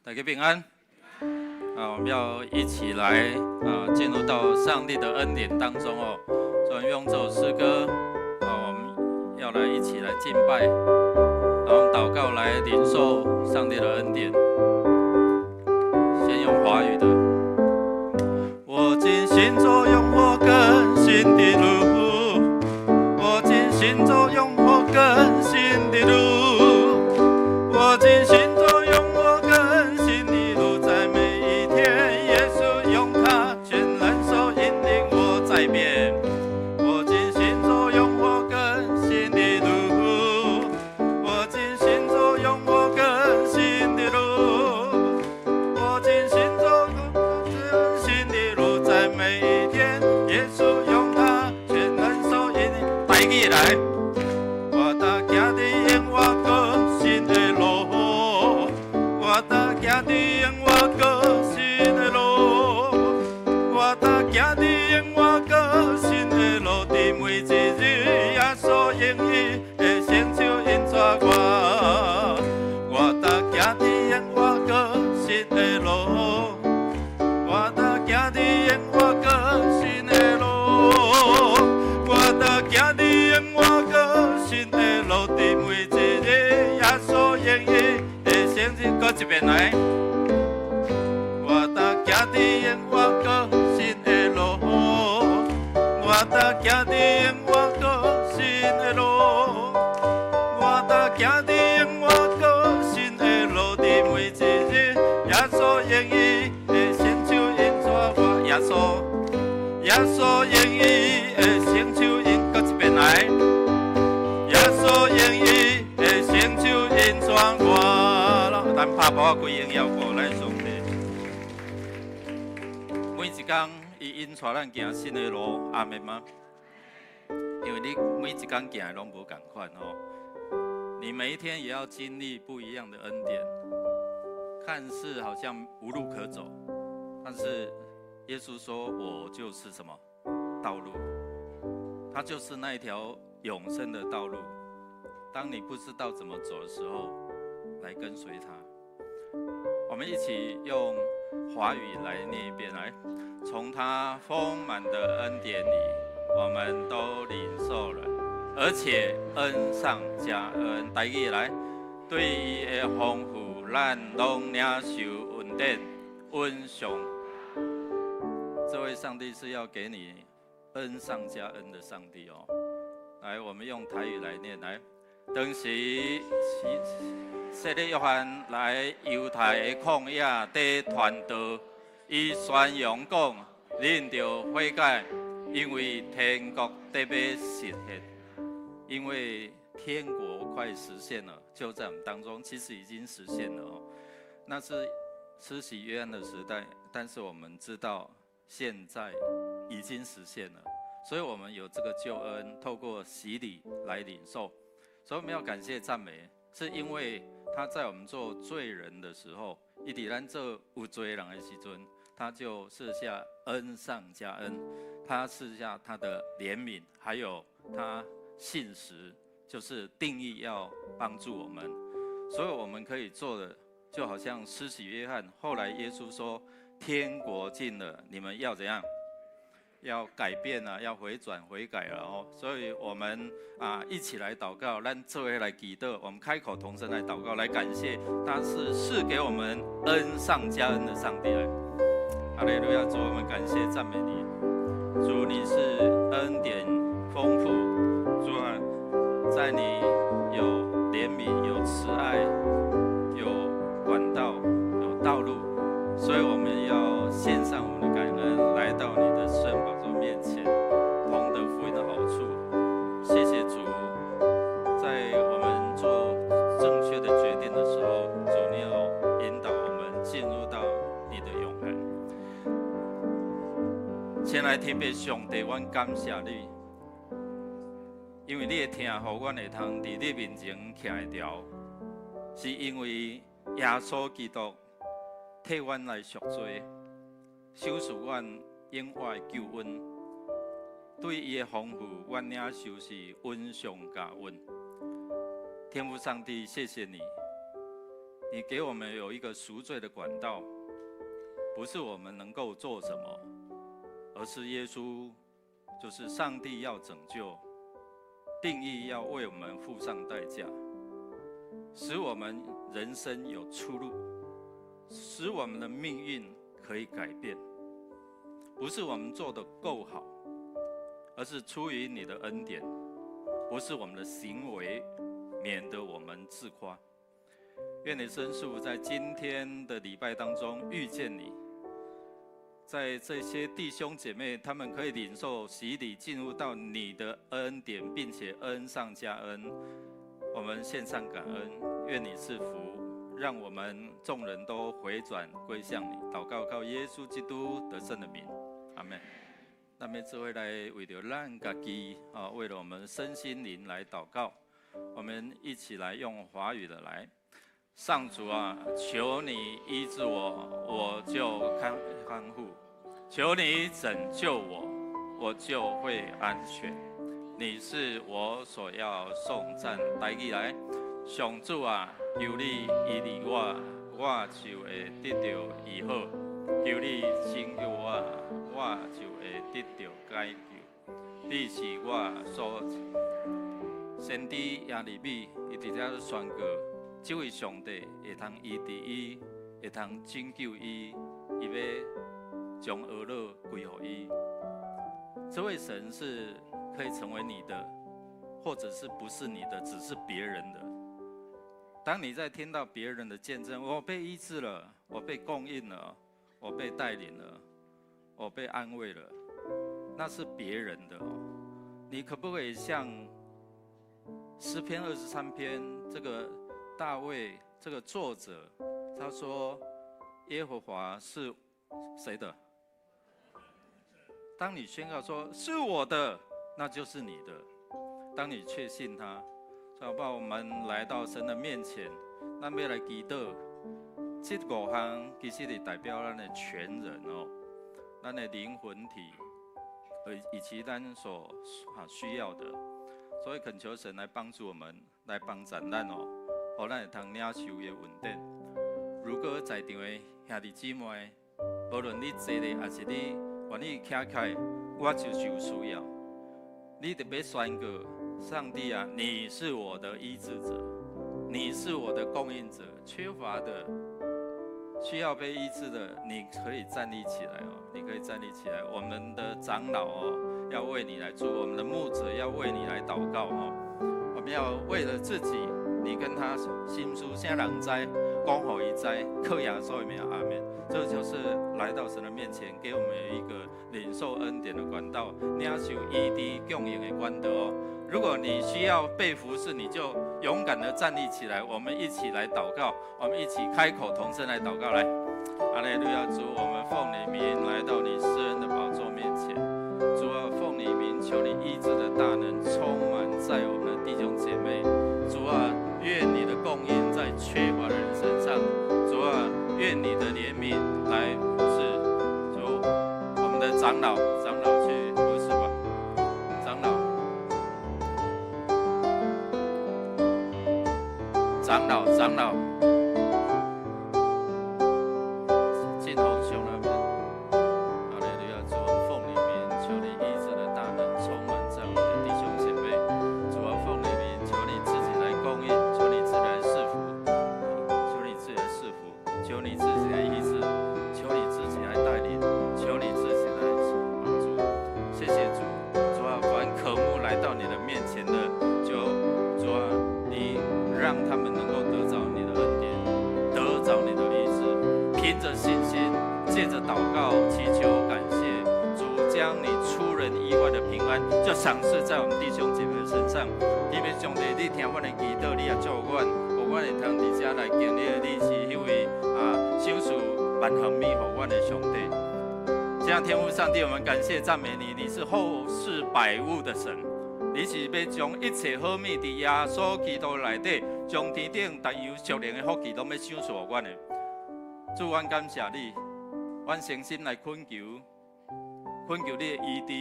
大家平安。啊，我們要一起來啊，進入到上帝的恩典當中哦。所以用這首詩歌啊，我們要來一起來敬拜，然後禱告來領受上帝的恩典。先用華語的。我今行走用我更新的路，我今行走用我更新的路，我今行走用我更新的路，在每一天，耶穌用他全能手引領我再變。我今行走用我更新的路，我今行走用我更新的路，我今行走用我更新的路，在每一天，耶穌用他全能手引領。台語來，我逐行佇永活更新的路，我逐行佇永活更新的路，我逐行佇永活更新的路，佇每一日，耶穌用伊的聖手引帶我，我逐行佇永活更新的路，我逐行佇永活更新的路，我逐行佇永活更新的路，佇每一日，耶穌用伊的聖手，閣一遍來。我逐行佇永活更新的路，我逐行佇永活更新的路，我逐行佇永活更新的路，佇每一日，耶穌用伊的聖手引帶我，耶穌，耶穌用伊的聖手引，閣一遍來。耶穌用伊的聖手引帶我，咱拍鼓歸榮耀予咱上帝。每一工，伊引帶咱行新的路，阿們嗎？因為你每一工行的攏無仝款哦。你每一天也要經歷不一樣的恩典，看似好像無路可走，但是耶穌說：“我就是什麼道路，他就是那一條永生的道路。當你不知道怎麼走的時候，來跟隨他。”我們一起用華語來念一遍，來，從他豐滿的恩典裡，我們都領受了，而且恩上加恩。台語來，對伊的豐富，咱攏領受恩典，恩上。這位上帝是要給你恩上加恩的上帝哦。來，我們用台語來念來。當時，洗禮約翰來猶太的曠野佇傳道，伊宣揚講：恁著悔改，因為天國得欲實現，因為天國快實現了，就在我們當中，其實已經實現了哦。那是施洗約翰的時代，但是我們知道現在已經實現了，所以我們有這個救恩，透過洗禮來領受。所以我們要感謝讚美，是因為他在我們做罪人的時候，伊佇咱做有罪人的時陣，他就賜下恩上加恩，他賜下他的憐憫，還有他信實，就是定意要幫助我們。所以我們可以做的，就好像施洗約翰，後來耶穌說：天國近了，你們要怎樣？要改變啊，要回轉悔改了哦。所以我們啊一起來禱告，咱做伙來祈禱，我們開口同聲來禱告，來感謝他是賜給我們恩上加恩的上帝來。哈利路亞，主，我們感謝讚美你，主，你是恩典豐富，主啊，在你有憐憫、有慈愛、有管道、有道路，所以我們要獻上我們的感恩，來到你的聖寶座面前，同得福音的好處。謝謝主，在我們做正確的決定的時候，主你有引導我們進入到你的永恆。親愛天父上帝，阮感謝你，因為你的疼，予阮會通佇你面前徛會牢，是因為耶穌基督替阮來贖罪，賞賜阮永活的救恩。對伊的豐富，阮領受是恩上加恩。天父上帝，謝謝你，你給我們有一個贖罪的管道，不是我們能夠做什麼，而是耶穌，就是上帝要拯救，定意要為我們付上代價，使我們人生有出路，使我們的命運可以改變。不是我們做得夠好，而是出於你的恩典，不是我們的行為，免得我們自誇。願你神賜福在今天的禮拜當中遇見你，在這些弟兄姐妹，他們可以領受洗禮，進入到你的恩典，並且恩上加恩。我們獻上感恩，願你賜福，讓我們眾人都回轉歸向你。禱告靠耶穌基督得勝的名，阿門。那麼這位來為著咱家己啊，為了我們身心靈來禱告，我們一起來用華語的來。上主啊，求你醫治我，我就康復；求你拯救我，我就會安全。你是我所要頌讚。台語來，上主啊，求你醫治我，我就會得著醫好；求你拯救我，我就會得著解救。你是我所先知耶利米，伊佇遮宣告，這位上帝會通醫治伊，會通拯救伊，伊欲將哀樂歸予伊。這位神是可以成為你的，或者是不是你的，只是別人的。當你在聽到別人的見證，我被醫治了，我被供應了，我被帶領了，我被安慰了，那是別人的哦。你可不可以像詩篇23篇這個大衛這個作者，他說：耶和華是誰的？當你宣告說是我的，那就是你的。當你確信他，好不好？我們來到神的面前，咱欲來祈禱。這五項其實是代表咱的全人哦，咱的靈魂體，以及咱所需要的。所以懇求神來幫助我們，來幫助咱哦，予咱會通領受伊的恩典。如果在場的兄弟姊妹，無論你坐咧，抑是你願意徛起來，我就是有需要。你特別宣告：上帝啊，你是我的醫治者，你是我的供應者，缺乏的、需要被醫治的，你可以站立起來哦，你可以站立起來。我們的長老哦，要為你來做；我們的牧者要為你來禱告哦。我們要為了自己，你跟他心事，啥人知，講予伊知，靠耶穌的名，阿門。這就是來到神的面前，給我們一個領受恩典的管道，領受醫治供應的管道哦。如果你需要被服侍，你就勇敢的站立起來，我們一起來禱告，我們一起開口同聲來禱告，來，哈利路亞，主，我們奉你名來到你施恩的寶座面前，主啊，奉你名求你醫治的大能充滿在我們的弟兄姐妹，主啊，願你的供應在缺乏的人身上，主啊，願你的憐憫來服侍，主，我們的長老，長老去服侍吧，長老，長老，長老，進紅兄那邊，哈利路亞，主，我們奉你名求你醫治的大能充滿在我們的弟兄姐妹，主啊，奉你名求你自己來供應，求你自己來賜福，求你自己來賜福，求你自己來醫治，求你自己來帶領，求你自己來幫助。謝謝主，主啊，凡渴慕來到你的面前的，就主啊，你讓他們能夠得著你的恩典，得著你的醫治，憑着信心，借着禱告、祈求、感謝，主將你出人意外的平安，就賞賜在我們弟兄姐妹的身上。特別上帝，你聽阮的祈禱，你也祝福阮，予阮會通佇遮來經歷你是彼位啊，賞賜萬項美予阮的上帝。這樣天父上帝，我們感謝讚美你，你是厚賜百物的神，你是欲將一切好物佇耶穌基督內底，將天頂但有屬靈的福氣，攏欲賞賜予阮的。主，阮感謝你，阮誠心來懇求，懇求你的醫治，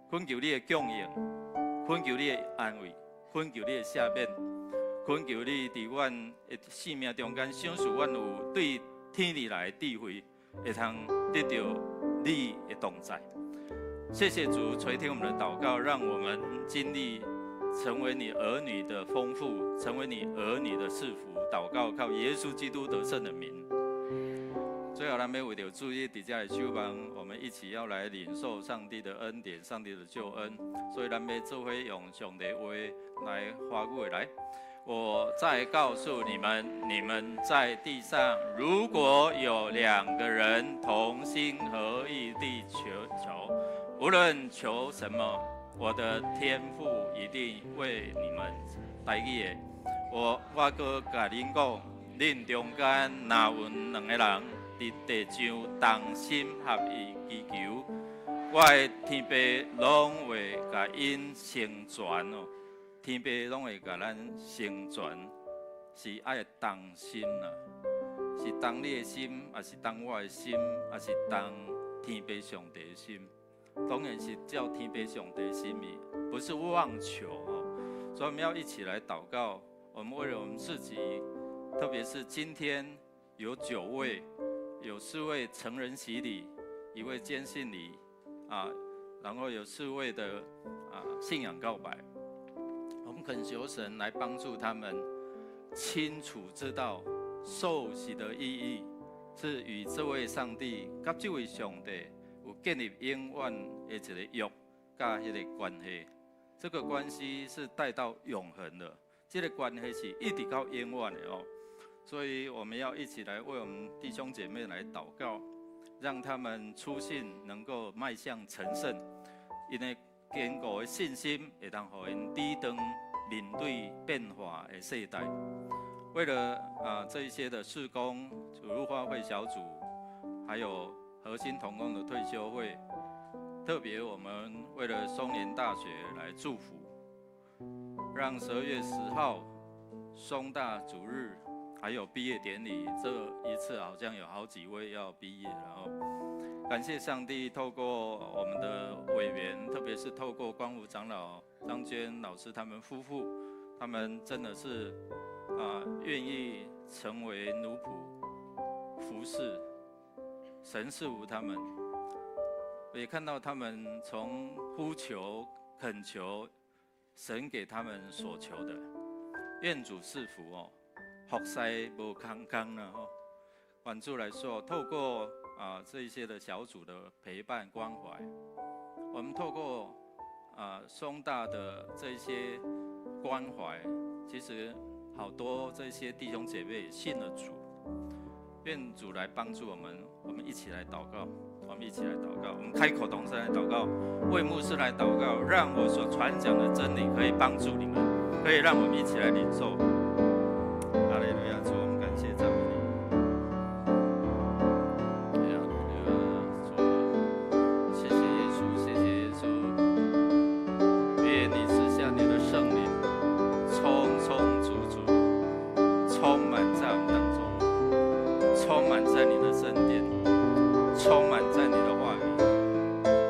懇求你的供應，懇求你的安慰，懇求你的赦免，懇求你佇阮的生命中間，賞賜阮有對天而來的智慧，會通得著你的同在。謝謝主垂聽我們的禱告，讓我們經歷成為你兒女的豐富，成為你兒女的賜福。禱告靠耶穌基督得勝的名。最後，咱欲為著主日佇遮的守望，我們一起要來領受上帝的恩典、上帝的救恩。所以，咱欲做伙用上帝話來發語的來。我再告訴你們，你們在地上如果有兩個人同心合意地求求，無論求什麼，我的天父一定為你們代志的。我閣共恁講，恁中間若有兩个人佇地上同心合意祈求，我的天父攏會共𪜶成全哦。天父攏會共咱成全，是愛同心啦，是同你的心，抑是同我的心，抑是同天父上帝的心？當然是照天父上帝心意，不是妄求哦。所以我們要一起來禱告。我們為了我們自己，特別是今天有九位，有四位成人洗禮，一位堅信禮啊，然後有四位的信仰告白。我們懇求神來幫助他們清楚知道受洗的意義，是與這位上帝、佮這位上帝有建立永遠的一個約，佮彼个關係。這個關係是帶到永恆的，這個關係是一直到永遠的哦。所以我們要一起來為我們弟兄姐妹來禱告，讓他們初信能夠邁向成聖，𪜶的堅固的信心會當予𪜶抵擋面對變化的世代。為了這一些的事工，主日發會小組，還有核心同工的退修會，特別我們為了松年大學來祝福，讓12月10號松大主日還有畢業典禮，這一次好像有好幾位要畢業，然後感謝上帝透過我們的委員，特別是透過光福長老張娟老師他們夫婦，他們真的是願意成為奴僕服侍神賜福他們，也看到他們從呼求懇求神給他們所求的，願主賜福哦。服侍無空工啦吼，願主來說，透過這一些的小組的陪伴關懷，我們透過松大的這些關懷，其實好多這些弟兄姐妹信了主，願主來幫助我們，我們一起來禱告，我們一起來禱告，我們開口同聲來禱告，為牧師來禱告，讓我所傳講的真理可以幫助你們，可以讓我們一起來領受。哈利路亞，主，我們感謝讚美你。哈利路亞，主啊，謝謝耶穌，謝謝耶穌。願你賜下你的聖靈，充充足足，充滿在我們當中，充滿在你的聖殿，充滿在你的話語。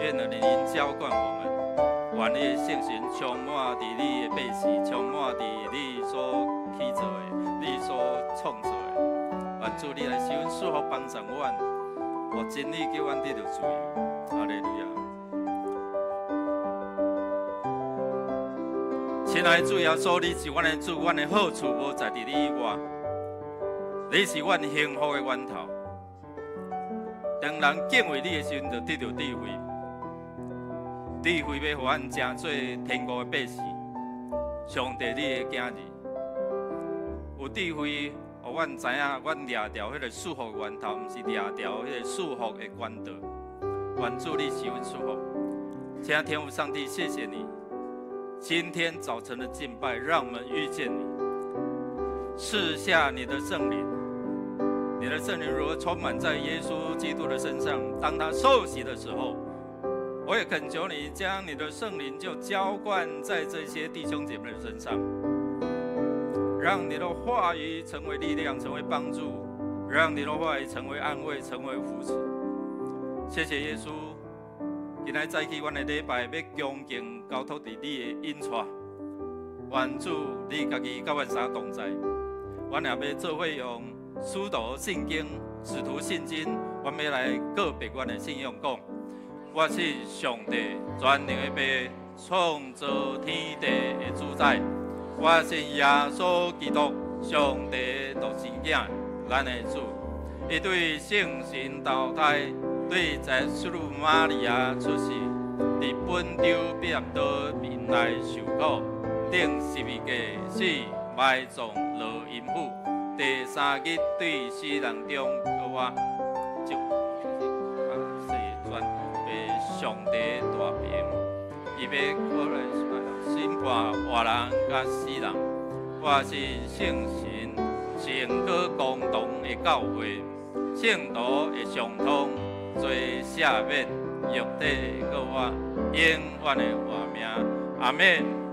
願你的靈澆灌我們，願你的聖神充滿佇你的百姓，充滿佇你所起造的，你所創造的。願主你來賜福幫助阮，予真理叫阮得著自由。哈利路亞。親愛的主耶穌，你是阮的主，阮的好處無在佇你以外，你是阮幸福的源頭。當人敬畏你的時陣，就得著智慧。智慧欲予阮成做天國的百姓，上帝你的囝兒。有智慧，予阮知影，阮掠著彼个祝福的源頭，毋是掠著彼个祝福的管道。願主你賜阮祝福。親愛天父上帝，謝謝你，今天早晨的敬拜，讓我們遇見你，賜下你的聖靈。你的聖靈如何充滿在耶穌基督的身上？當他受洗的時候，我也懇求你將你的聖靈就澆灌在這些弟兄姐妹的身上，讓你的話語成為力量，成為幫助，讓你的話語成為安慰，成為扶持。謝謝耶穌，今仔早起，阮的禮拜欲恭敬交託佇你的恩帶，願主你家己佮阮三同在。阮也欲做伙用使徒信經、使徒信經，阮欲來告白阮的信仰，講我信上帝全能的父，創造天地的主宰。我信耶穌基督，上帝獨生囝，咱的主。伊對聖神投胎，對在淑女瑪利亞出世，佇本丟彼拉多面內受苦，釘十字架死，埋葬落陰府，第三日對死人中復活，就是轉被上帝大榮，伊欲過來審判活人佮死人。我信聖神，聖歌共同的教會，聖徒的相通，罪赦免，肉體的復活，永遠的活命。阿們。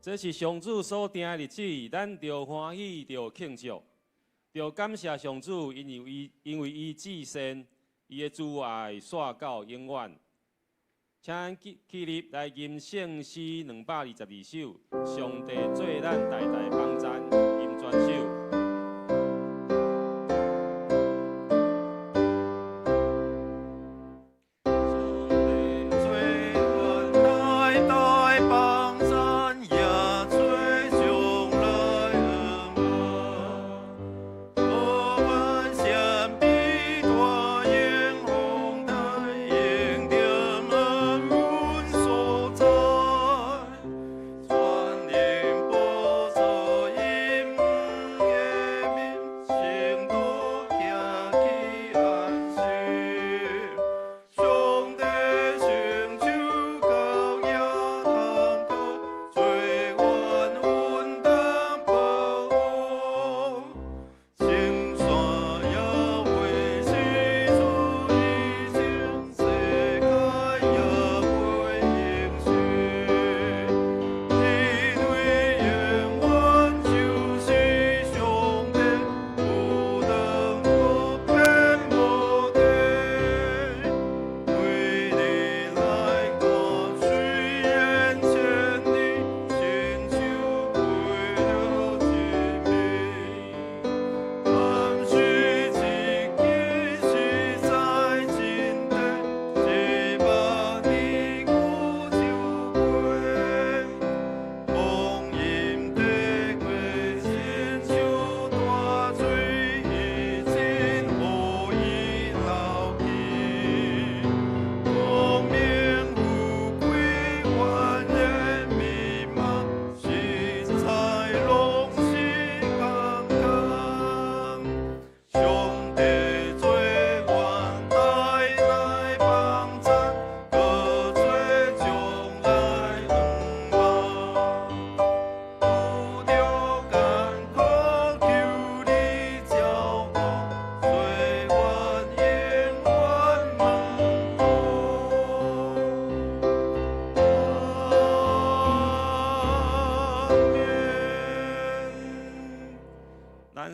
這是上主所定的日子，咱著歡喜，著慶祝，著感謝上主，因為伊至善，伊的慈愛紲到永遠。請咱起立來吟聖詩222首，上帝做咱代代幫贊，吟全首。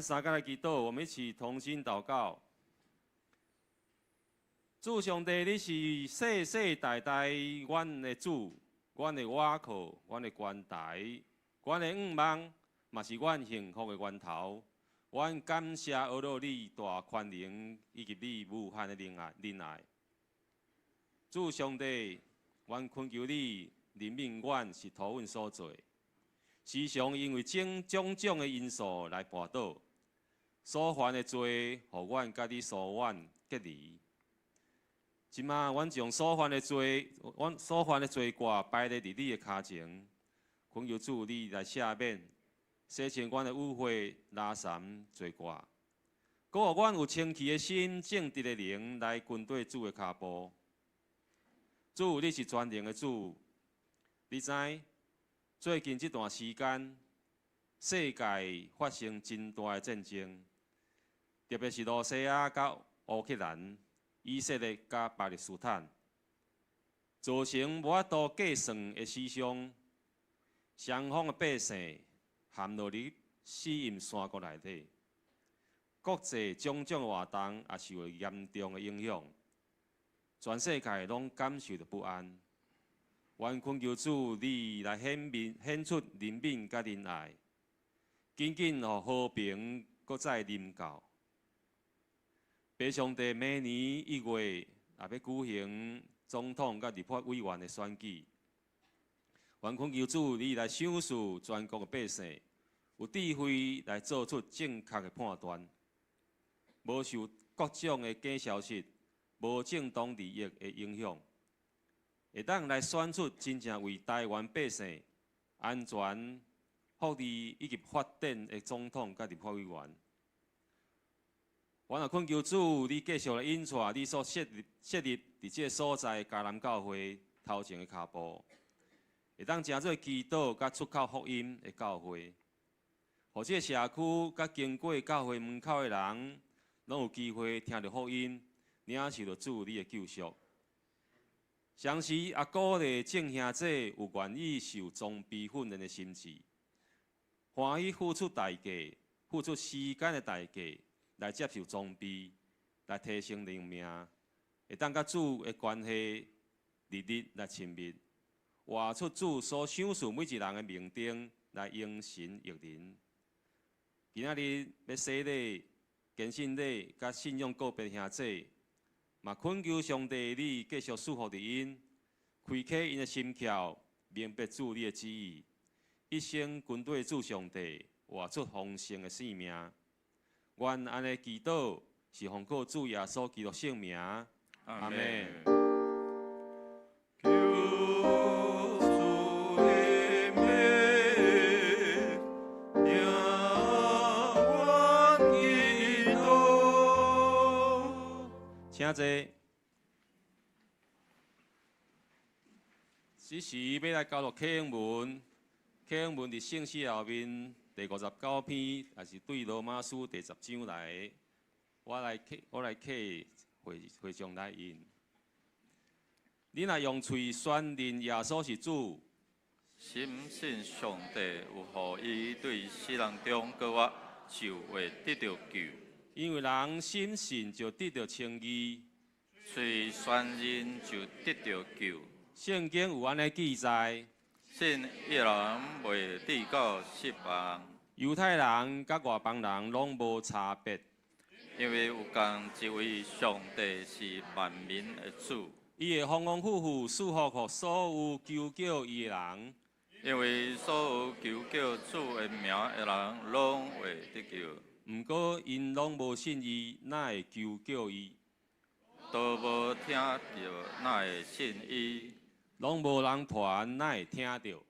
三个來祈禱，我們一起同心禱告。主上帝，你是世世代代阮的主，阮的倚靠，阮的關台，阮的向望，嘛是阮幸福的源頭。阮感謝阿羅你大寬容以及你無限的仁愛仁愛。主上帝，阮懇求你憐憫阮是土阮所做，時常因為種種種的因素來跋倒，所犯的罪，予阮佮你疏遠隔離。這馬，阮將所犯的罪，阮所犯的罪過擺佇你的跤前，懇求主你來赦免，洗清阮的污穢、垃圾、罪過，閣予阮有清氣的心、正直的靈來跟綴主的跤步。主，你是全能的主，你知最近這段時間，世界發生真大的戰爭，特別是羅西亞佮烏克蘭、以色列佮巴勒斯坦，造成無法度計算的死傷，雙方的百姓陷落佇死蔭山谷內底，國際種種活動也受到嚴重的影響，全世界攏感受著不安。阮懇求主，你來顯明顯出憐憫佮仁愛，緊緊予和平閣再臨到。爸上帝明年1月也欲舉行總統佮立法委員的選舉，阮懇求主，你來賞賜全國的百姓有智慧來做出正確的判斷，無受各種的假消息、無正當利益的影響，會當來選出真正為台灣百姓安全、福利以及發展的總統佮立法委員。阮也懇求主，你繼續來引帶你所設立設立佇這个所在迦南教會頭前的跤步，會當成做祈禱佮出口福音的教會，予這个社區佮經過教會門口的人，攏有機會聽著福音，領受著主你的救贖。同時也鼓勵眾兄弟有願意受裝備訓練的心志，歡喜付出代價、付出時間的代價來接受裝備，來提升靈命，會當佮主的關係日日來親密，活出主所賞賜每一人的明燈，來榮神益人。今仔日欲洗禮、堅信禮佮信仰告別兄弟，嘛懇求上帝你繼續賜福佇𪜶，開啟𪜶的心竅，明白主你的旨意，一生跟綴主上帝，活出豐盛的生命。阮按呢祈禱，是奉靠主耶穌基督聖名。阿們。求主憐憫，聽阮祈禱。請坐。這時欲來交讀啟應文，啟應文佇聖詩後面第59篇，也是對羅馬書第10章來的。我來刻會眾來印。你若用喙宣認耶穌是主，深信上帝有予伊對死人中閣活，就會得著救。因為人深信就得著稱義，喙宣認就得著救。聖經有按呢記載：信一人袂致到失望。猶太人佮外邦人攏無差別，因為有仝一位上帝是萬民的主。伊會豐豐富富賜福予所有求叫伊的人。因為所有求叫主的名的人，攏會得救。毋過𪜶攏無信伊，哪會求叫伊？都無聽著，哪會信伊？攏無人傳，哪會聽著？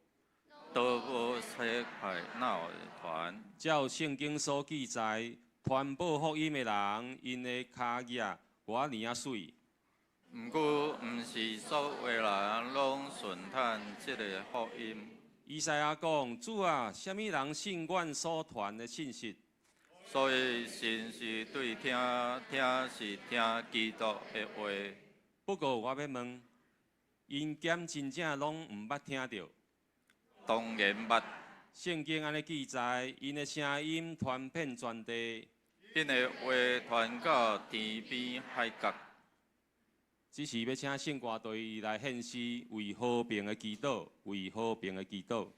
都無差派，哪會傳？照聖經所記載，傳報福音的人，𪜶的跤跡偌爾仔媠。毋過，毋是所有人攏順趁這个福音。以賽亞講：主啊，啥物人信阮所傳的信息？所以信是對聽，聽是聽基督的話。不過我欲問，𪜶敢真正攏毋捌聽著？當然捌。聖經按呢記載，𪜶的聲音傳遍全地，𪜶的話傳到天邊海角。這時欲請聖歌隊來獻詩，為和平的祈禱，為和平的祈禱。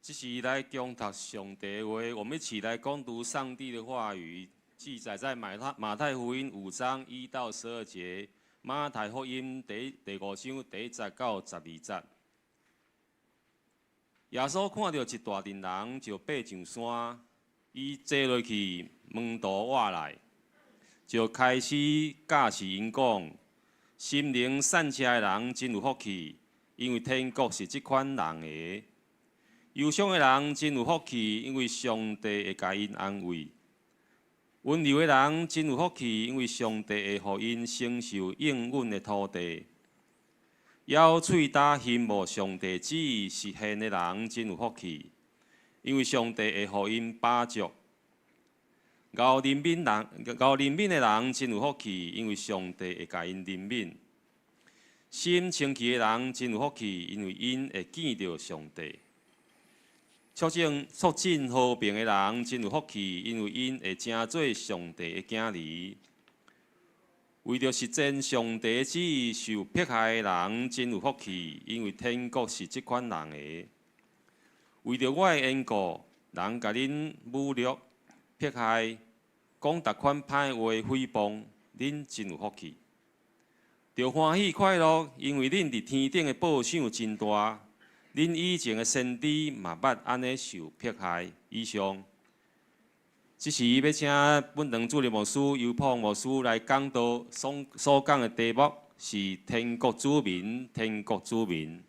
這是來恭讀上帝話，我們一起來恭讀上帝的話語，記載在馬太福音5章1到12節，馬太福音第五章第一節到十二節。耶穌看著一大陣人，就爬上山，伊坐落去，門徒倚來，就開始教示𪜶講：心靈散赤的人真有福氣，因為天國是這款人的。憂傷的人真有福氣，因為上帝會共𪜶安慰；溫柔的人真有福氣，因為上帝會予𪜶承受應允的土地。枵喙焦希望上帝旨意實現的人真有福氣，因為上帝會予𪜶飽足。厚憐憫的人真有福氣，因為上帝會共𪜶憐憫。心清氣的人真有福氣，因為𪜶會見著上帝。促進和平的人真有福氣，因為𪜶會成做上帝的囝兒。為著實踐上帝旨意受迫害的人真有福氣，因為天國是這款人的。為著我的緣故，人共恁侮辱、迫害、講逐款歹話誹謗，恁真有福氣。著歡喜快樂，因為恁佇天頂的報賞真大。恁以前的先知嘛捌按呢受迫害。以上，這時欲請本堂主任牧師尤鵬牧師來講道，所講的題目是天國子民，天國子民。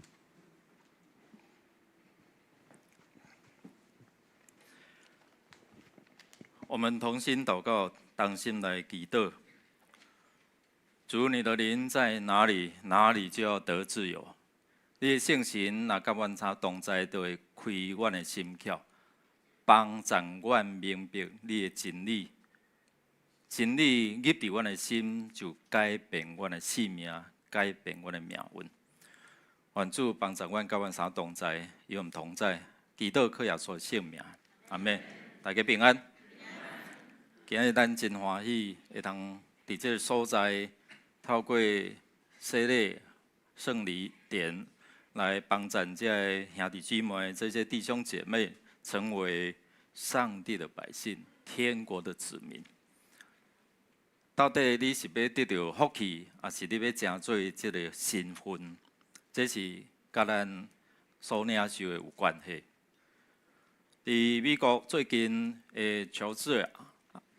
我們同心禱告，同心來祈禱。主，你的靈在哪裡，哪裡就要得自由。你的聖神若佮阮三同在，就會開阮的心竅，幫助阮明白你的真理。真理入佇阮的心，就改變阮的性命，改變阮的命運。願主幫助阮，佮阮三同在，與我們同在。祈禱靠耶穌聖名，阿們。大家平安。今日咱真歡喜，會通佇這个所在，透過洗禮聖禮典來幫助這个兄弟姊妹、這些弟兄姐妹，成為上帝的百姓、天國的子民。到底你是欲得著福氣，抑是你欲成做這个身份？這是佮咱所領受的有關係。佇美國最近的喬治亞，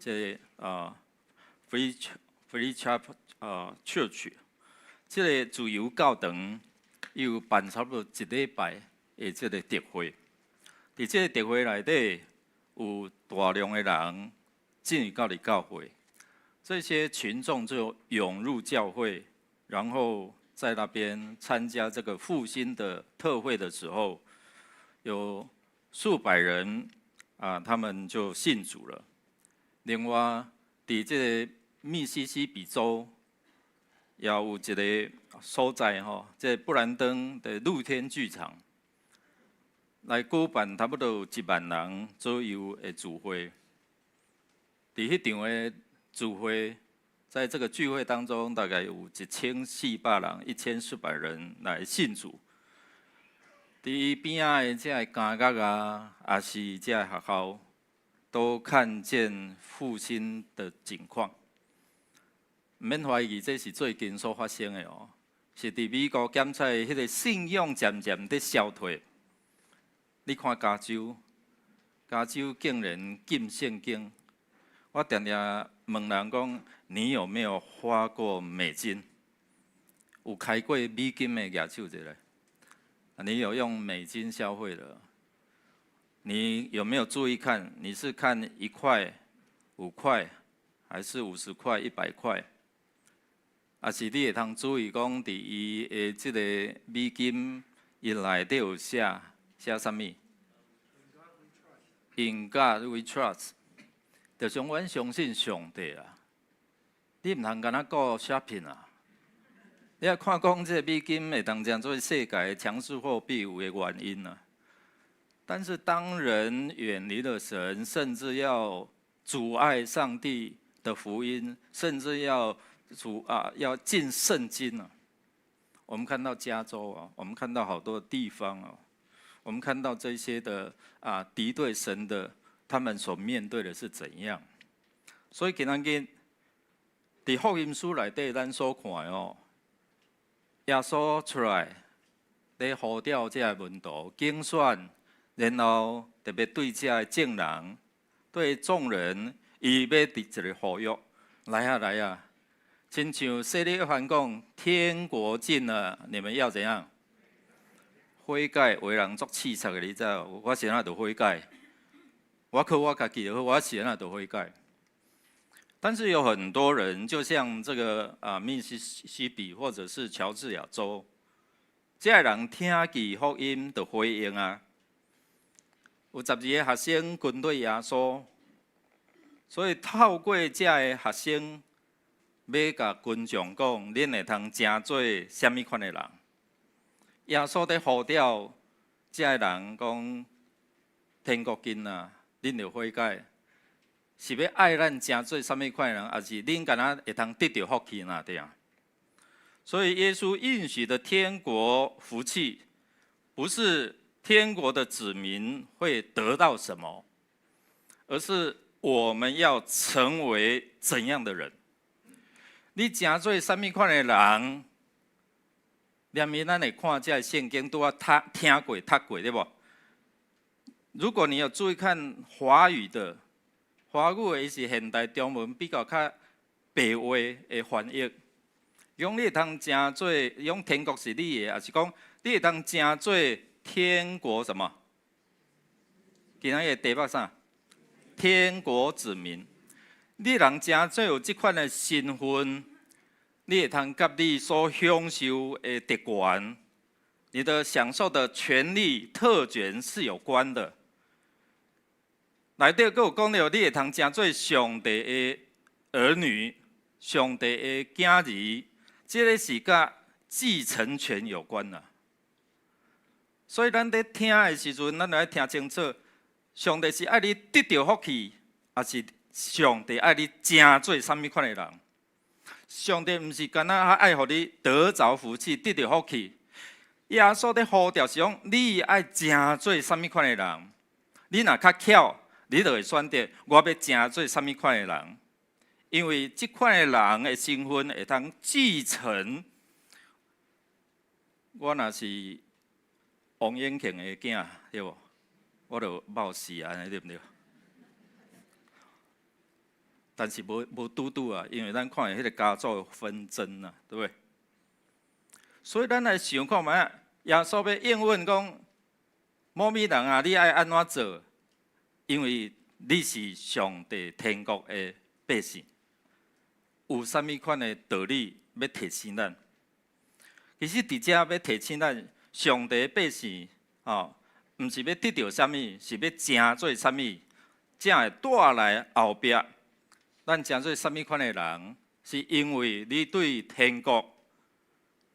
這个Free Church，這个自由教堂，伊有辦差不多一禮拜的這个特會。佇這个特會內底，有大量的人進入到佇教會，這些群眾就湧入教會，然後在那邊參加這個復興的特會的時候，有數百人啊，他們就信主了。另外，佇這个密西西比州，也有一个所在吼，這個布蘭登的露天劇場，來舉辦差不多有1萬人左右的聚會。佇彼場的聚會，在這個聚會當中，大概有1400人，1400人來信主。佇邊仔的這个監獄啊，抑是這个學校，都看見復興的景況。毋免懷疑，這是最近所發生的哦，是佇美國檢測彼个信仰漸漸佇消退。你看加州，加州竟然禁聖經。我定定問人講，你有沒有花過美金？有開過美金的舉手一下。你有用美金消費的？你有沒有注意看？你是看1塊、5塊，還是50塊、100塊？抑是你會通注意講，佇伊的這个美金，伊內底有寫寫啥物？In God we trust，就是講阮相信上帝啊。你毋通干焦顧 shopping 啊！你愛看講這个美金會當成做世界強勢貨幣有的原因啊。但是當人遠離了神，甚至要阻礙上帝的福音，甚至要禁聖經啊。我們看到加州啊，我們看到好多地方啊，我們看到這些的敵對神的，他們所面對的是怎樣？所以今仔日佇福音書內底，咱所看的哦，耶穌出來咧呼召這个門徒揀選，然後特別對這个眾人，對眾人，伊欲佇一個呼籲，來啊來啊！親像洗禮約翰講，天國近了，你們要怎樣？悔改。有的人足刺激的，你知無？我是按怎著悔改？我靠我家己就好，我是按怎著悔改？但是有很多人，就像這個密西西比或者是喬治亞州，這个人聽見福音就回應啊。有12個學生跟隨耶穌，所以透過這个學生，欲共群眾講，恁會通成做啥物款的人？耶穌佇呼召這个人講：天國近啊，恁著悔改。是欲愛咱成做啥物款的人，抑是恁敢若會通得著福氣呐？對啊。所以耶穌應許的天國福氣，不是天國的子民會得到什麼，而是我們要成為怎樣的人。你成做啥物款的人？連面咱會看這个聖經，拄仔讀聽過、讀過，對無？如果你有注意看華語的，華語的是現代中文比較較白話的翻譯。講你會通成做，講天國是你的，抑是講你會通成做天國什麼？今仔日題目啥？天國子民。你人成做有這款的身份，你會通佮你所享受的特權，你的享受的權利特權是有關的。內底閣有講著，你會通成做上帝的兒女，上帝的囝兒，這个是佮繼承權有關啦。所以咱佇聽的時陣，咱著愛聽清楚，上帝是愛你得著福氣，抑是上帝愛你成做啥物款的人？上帝毋是干焦愛予你得著福氣，得著福氣。耶穌佇呼召是講，你愛成做啥物款的人？你若較巧，你就會選擇我欲成做啥物款的人。因為這款的人的身份會通繼承。我若是王永慶的囝，對無？我就冒死按呢，對毋對？但是無無拄拄啊，因為咱看彼个家族紛爭啊，對不對？所以咱來想看覓仔，耶穌欲應允講，某物人啊，你愛按怎做？因為你是上帝天國的百姓，有啥物款的道理欲提醒咱？其實佇遮欲提醒咱，上帝的百姓吼，毋是欲得著啥物，是欲成做啥物，才會帶來後壁。咱成做啥物款的人，是因為你對天國，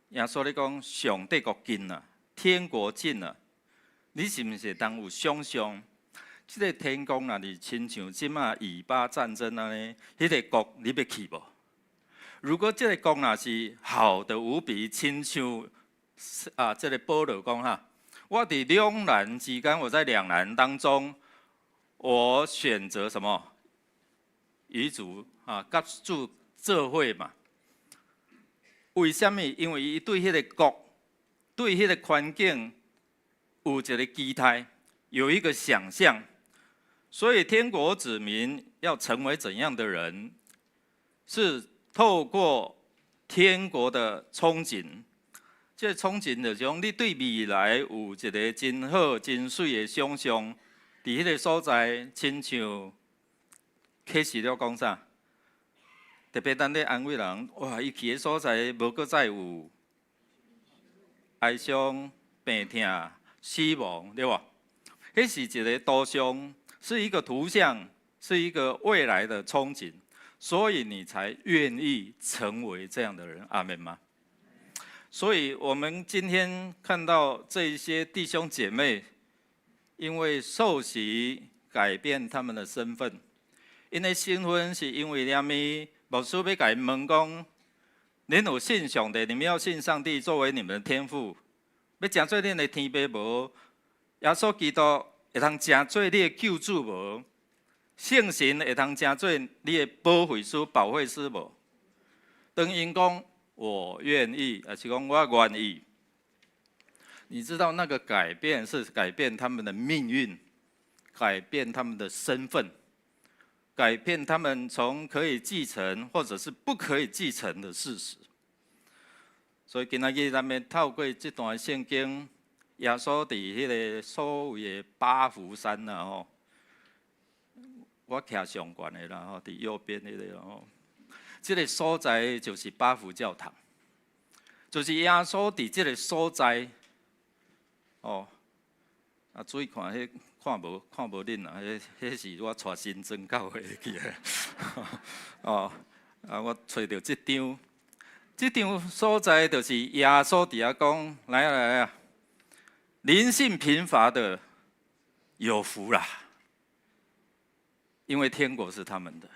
耶穌咧講上帝國近啊，天國近啊，你是毋是會當有想象？這个天國若是親像這馬以巴戰爭按呢，彼个國你欲去無？如果這个國若是好的無比，親像這个保羅講哈，我佇兩難之間，我在兩難當中，我選擇什麼？與主啊，佮主做伙嘛。為啥物？因為伊對彼个國，對彼个環境有一个期待，有一個想象。所以天國子民要成為怎樣的人，是透過天國的憧憬。這个憧憬就是講，你對未來有一个真好、真媠的想象，佇彼个所在，親像啟示錄講啥？特別咱咧安慰人，哇！伊去的所在無閣再有哀傷、病痛、死亡，對無？彼是一个圖像，是一個圖像，是一個未來的憧憬，所以你才願意成為這樣的人，阿們嗎？所以，我們今天看到這些弟兄姐妹，因為受洗改變他們的身份，𪜶的身份是因為啥物？牧師欲共𪜶問講，恁有信上帝，你們要信上帝作為你們的天父，欲成做恁的天父無？耶穌基督會通成做你的救主無？聖神會通成做你的保惠師、保惠師無？當𪜶講我願意，抑是講我願意，你知道那個改變是改變他們的命運，改變他們的身份，改變他們從可以繼承或者是不可以繼承的事實。所以今仔日咱們透過這段聖經，耶穌佇彼个所謂的八福山啦吼，我徛上懸的啦吼，佇右邊彼个吼，這个所在就是八福教堂，就是耶穌佇這个所在，哦，啊注意看，彼看無看無恁啦，彼彼是我帶新莊教會去的，哦，啊我揣著這張，這張所在就是耶穌佇遐講，來啊來啊！靈性貧乏的有福啦，因為天國是他們的。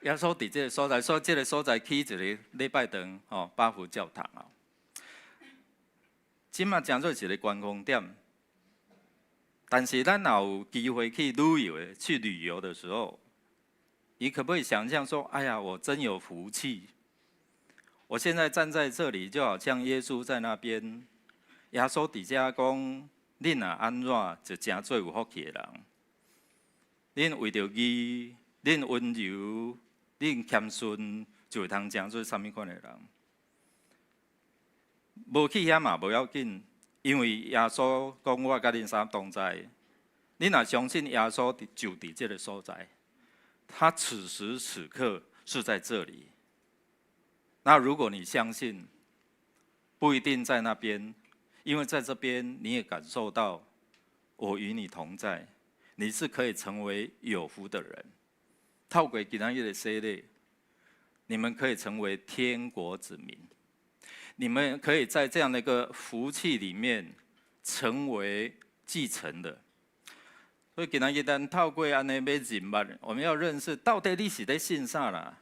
耶穌佇這个所在，所以這个所在起一個禮拜堂，吼，八福教堂啊。這馬成做一个觀光點，但是咱若有機會去旅遊的，去旅遊的時候，你可不可以想象說：哎呀，我真有福氣！我現在站在這裡，就好像耶穌在那邊。耶穌佇遮講：恁若按怎就成做有福氣的人。恁為著義，恁溫柔，恁謙遜，就會通成做啥物款的人。無去遐嘛無要緊，因為耶穌講我佮恁三同在。你若相信耶穌就佇這个所在，他此時此刻是在這裡。那如果你相信，不一定在那邊。因為在這邊你也感受到我與你同在，你是可以成為有福的人。透過今仔日的洗禮，你們可以成為天國子民，你們可以在這樣的一個福氣裡面成為繼承的。所以今仔日咱透過按呢欲認捌，我們要認識到底你是咧信啥啦？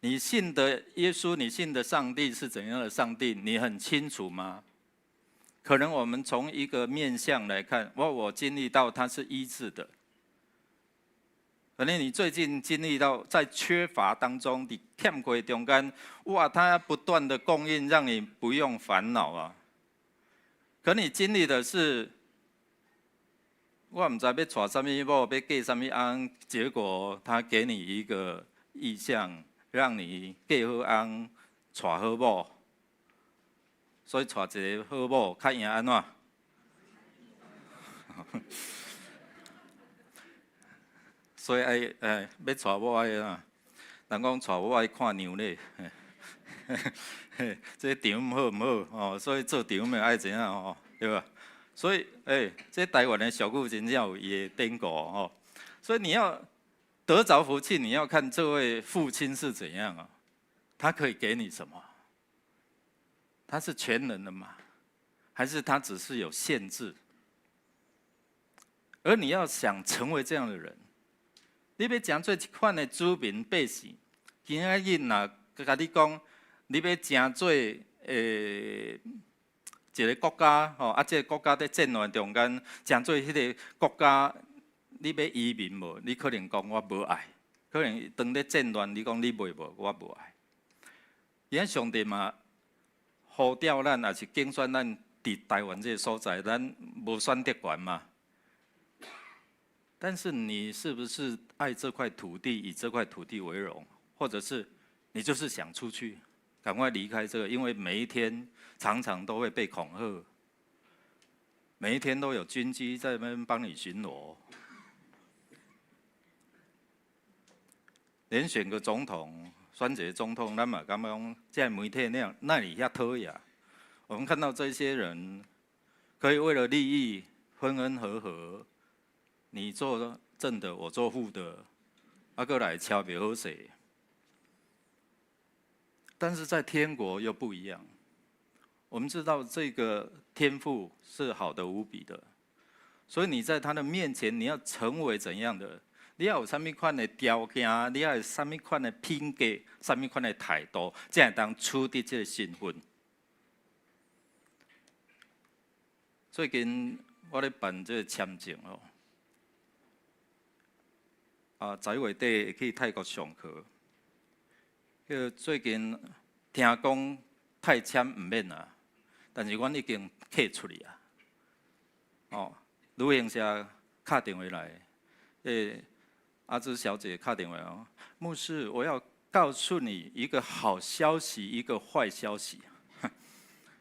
你信的耶穌，你信的上帝是怎樣的上帝？你很清楚嗎？可能我們從一個面向來看，我經歷到他是醫治的。可能你最近經歷到在缺乏當中的欠缺中間，哇，他不斷的供應，讓你不用煩惱啊。可你經歷的是，我毋知欲娶啥物某，欲嫁啥物翁，結果他給你一個異象，讓你嫁好翁，娶好某。所以娶一个好某較贏按怎？所以愛欲娶某愛按怎？人講娶某愛看娘咧，這丈母好毋好？哦，所以做丈母愛怎樣哦？對吧？所以這台灣的俗語真正有伊的典故哦。所以你要得著福氣，你要看這位父親是怎樣啊？他可以給你什麼？他是全能的嗎？還是他只是有限制？而你要想成為這樣的人，你欲成做這款的子民百姓，今仔日若共你講，你欲成做一個國家吼，啊，這个國家佇戰亂中間，成做彼个國家，你欲移民無？你可能講我無愛，可能當咧戰亂，你講你袂無，我無愛。而且上帝嘛呼召咱，抑是揀選咱佇台灣這个所在，咱無選擇權嘛。但是你是不是愛這塊土地，以這塊土地為榮，或者是你就是想出去，趕快離開這個，因為每一天常常都會被恐嚇，每一天都有軍機在那邊幫你巡邏，連選個總統，選一個總統，咱嘛感覺講，這媒體那樣那裡遐討厭。我們看到這些人可以為了利益分分合合，你做正的，我做副的，啊，閣來車袂好勢。但是在天國又不一樣。我們知道這個天父是好的無比的，所以你在他的面前，你要成為怎樣的？你要有啥物款的條件？你要有啥物款的品格？啥物款的態度，才會當取得這個身份。最近我咧辦這个簽證哦，啊，11月底會去泰國上課。彼最近聽講泰簽毋免啊，但是阮已經客出去啊。哦，旅行社敲電話來，阿芝小姐敲電話哦，牧師，我要告訴你一個好消息，一個壞消息。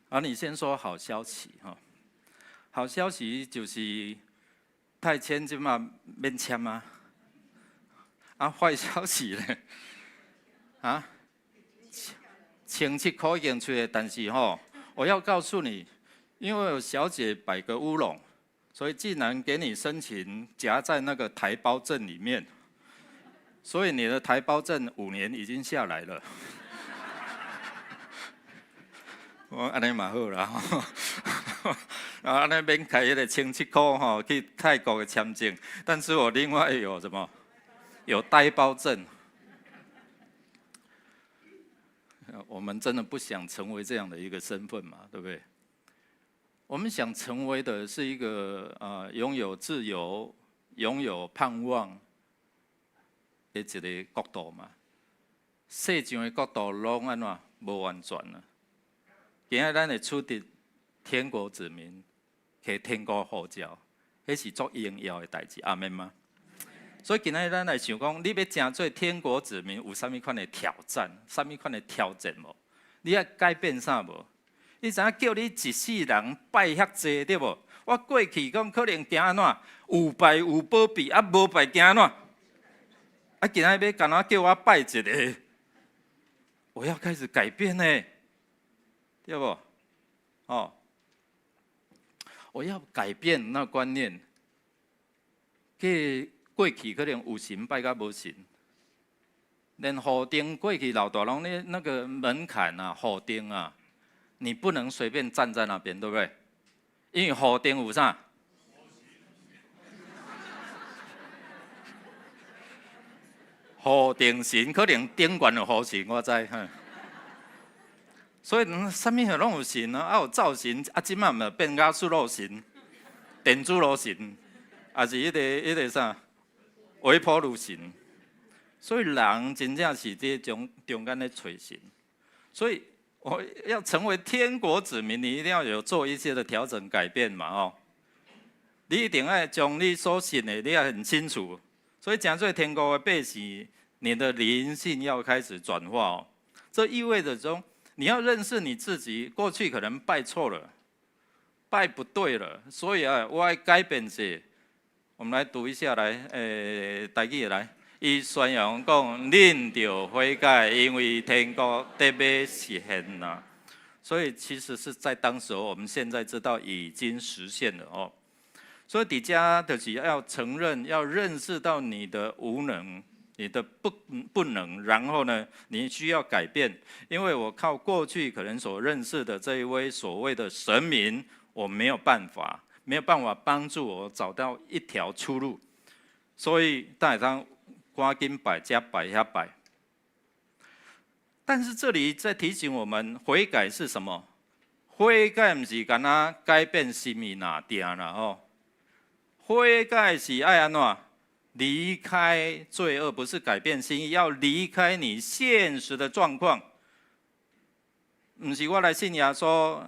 啊，你先說好消息哈。好消息就是泰簽這馬免簽啊。啊，壞消息咧，啊，1700塊已經出來，但是吼，我要告訴你，因為有小姐擺個烏龍，所以竟然給你申請夾在那個台胞證裡面，所以你的台胞證5年已經下來了。我按呢嘛好啦，啊，按呢免開彼个1700塊吼去泰國的簽證，但是我另外有什麼？有台胞證。我們真的不想成為這樣的一個身份嘛，對不對？我們想成為的是一個擁有自由、擁有盼望的一個國度嘛。世上的國度攏按怎無完全啊？今仔咱會取得天國子民，提天國護照，彼是足榮耀的代誌，阿們嗎？所以今仔咱來想講，你欲成做天國子民，有啥物款的挑戰？啥物款的挑戰無？你愛改變啥無？你知影叫你一世人拜遐濟對無？我過去講可能驚按怎？有拜有保庇，啊無拜驚按怎？啊今仔欲干焦叫我拜一个，我要開始改變呢，對無？哦，我要改變那觀念。過去可能有神拜佮無神，連雨頂過去老大攏咧那個門檻啊，雨頂啊，你不能隨便站在那邊，對不對？因為雨頂有啥？雨頂神可能頂懸有雨神，我知。所以啥物貨攏有神啊，啊有灶神，啊這馬嘛變瓦斯爐神、電子爐神，抑是彼个啥？微波爐神，所以人真正是佇中間咧揣神，所以我要成為天國子民，你一定要有做一些的調整改變嘛哦。你一定愛將你所信的，你要很清楚。所以成做天國的百姓，你的靈性要開始轉化哦。這意味着說，你要認識你自己，過去可能拜錯了，拜不對了，所以啊，我愛改變者。我們來讀一下來，台語來。伊宣揚講，恁著悔改，因為天國得欲實現啦。所以其實是在當時，我們現在知道已經實現了哦。所以佇遮就是要承認，要認識到你的無能，你的不能，然後呢，你需要改變，因為我靠過去可能所認識的這一位所謂的神明，我沒有辦法。沒有辦法幫助我找到一條出路，所以大家趕緊拜，這拜遐拜。但是這裡在提醒我們，悔改是什麼？悔改毋是干焦改變心意那定啦吼。悔改是愛按怎？離開罪惡，不是改變心意，要離開你現實的狀況。毋是我來信耶穌，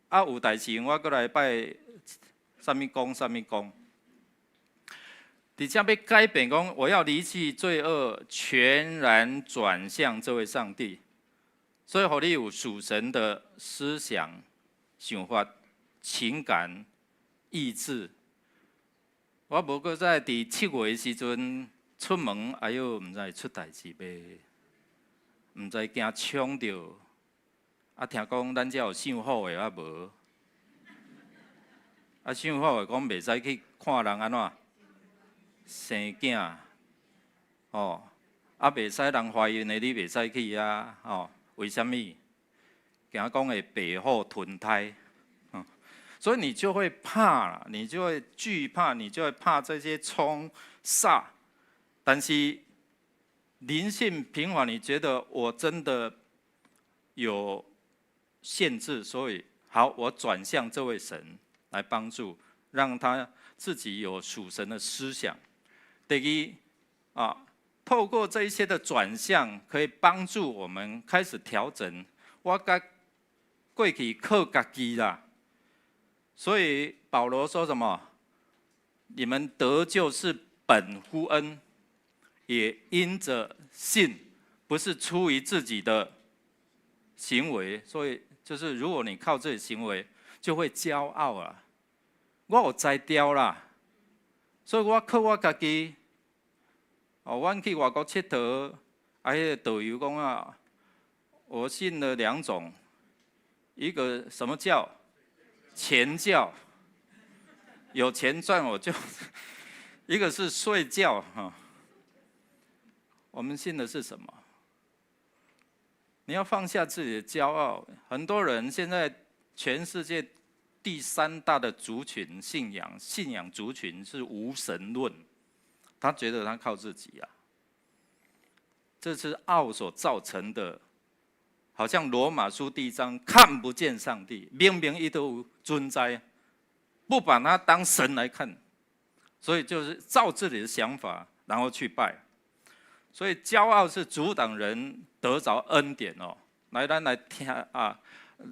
啊有代誌我閣來拜。啥物公，啥物公？佇遮欲改變講，我要離棄罪惡，全然轉向這位上帝。所以，予你有屬神的思想、想法、情感、意志。我無閣再佇7月的時陣出門，哎喲，毋知會出代誌袂？毋知驚衝著。啊，聽講咱遮有傷好的啊無？啊，傷好的講袂使去看人按怎生囝，哦，啊，袂使人懷孕的你袂使去啊，哦，為啥物？驚講會白虎吞胎，所以你就會怕，你就會懼怕，你就會怕這些衝煞。但是靈性平緩，你覺得我真的有限制，所以好，我轉向這位神來幫助，讓他自己有屬神的思想。第二啊，透過這一些的轉向，可以幫助我們開始調整。我佮過去靠家己啦，所以保羅說什麼？你們得救是本乎恩，也因着信，不是出於自己的行為。所以就是如果你靠自己行為，就會驕傲啊。我有才調啦，所以我靠我家己。哦，阮去外國𨑨迌，啊，彼個導遊講啊，我信了兩種，一個什麼教？錢教，有錢賺我就；一個是睡覺哈。我們信的是什麼？你要放下自己的驕傲。很多人現在全世界第三大的族群信仰，信仰族群是無神論。他覺得他靠自己啊，這是傲所造成的，好像羅馬書第一章看不見上帝，明明伊都存在，不把他當神來看，所以就是照自己的想法，然後去拜。所以驕傲是阻擋人得着恩典哦。來，咱來聽啊。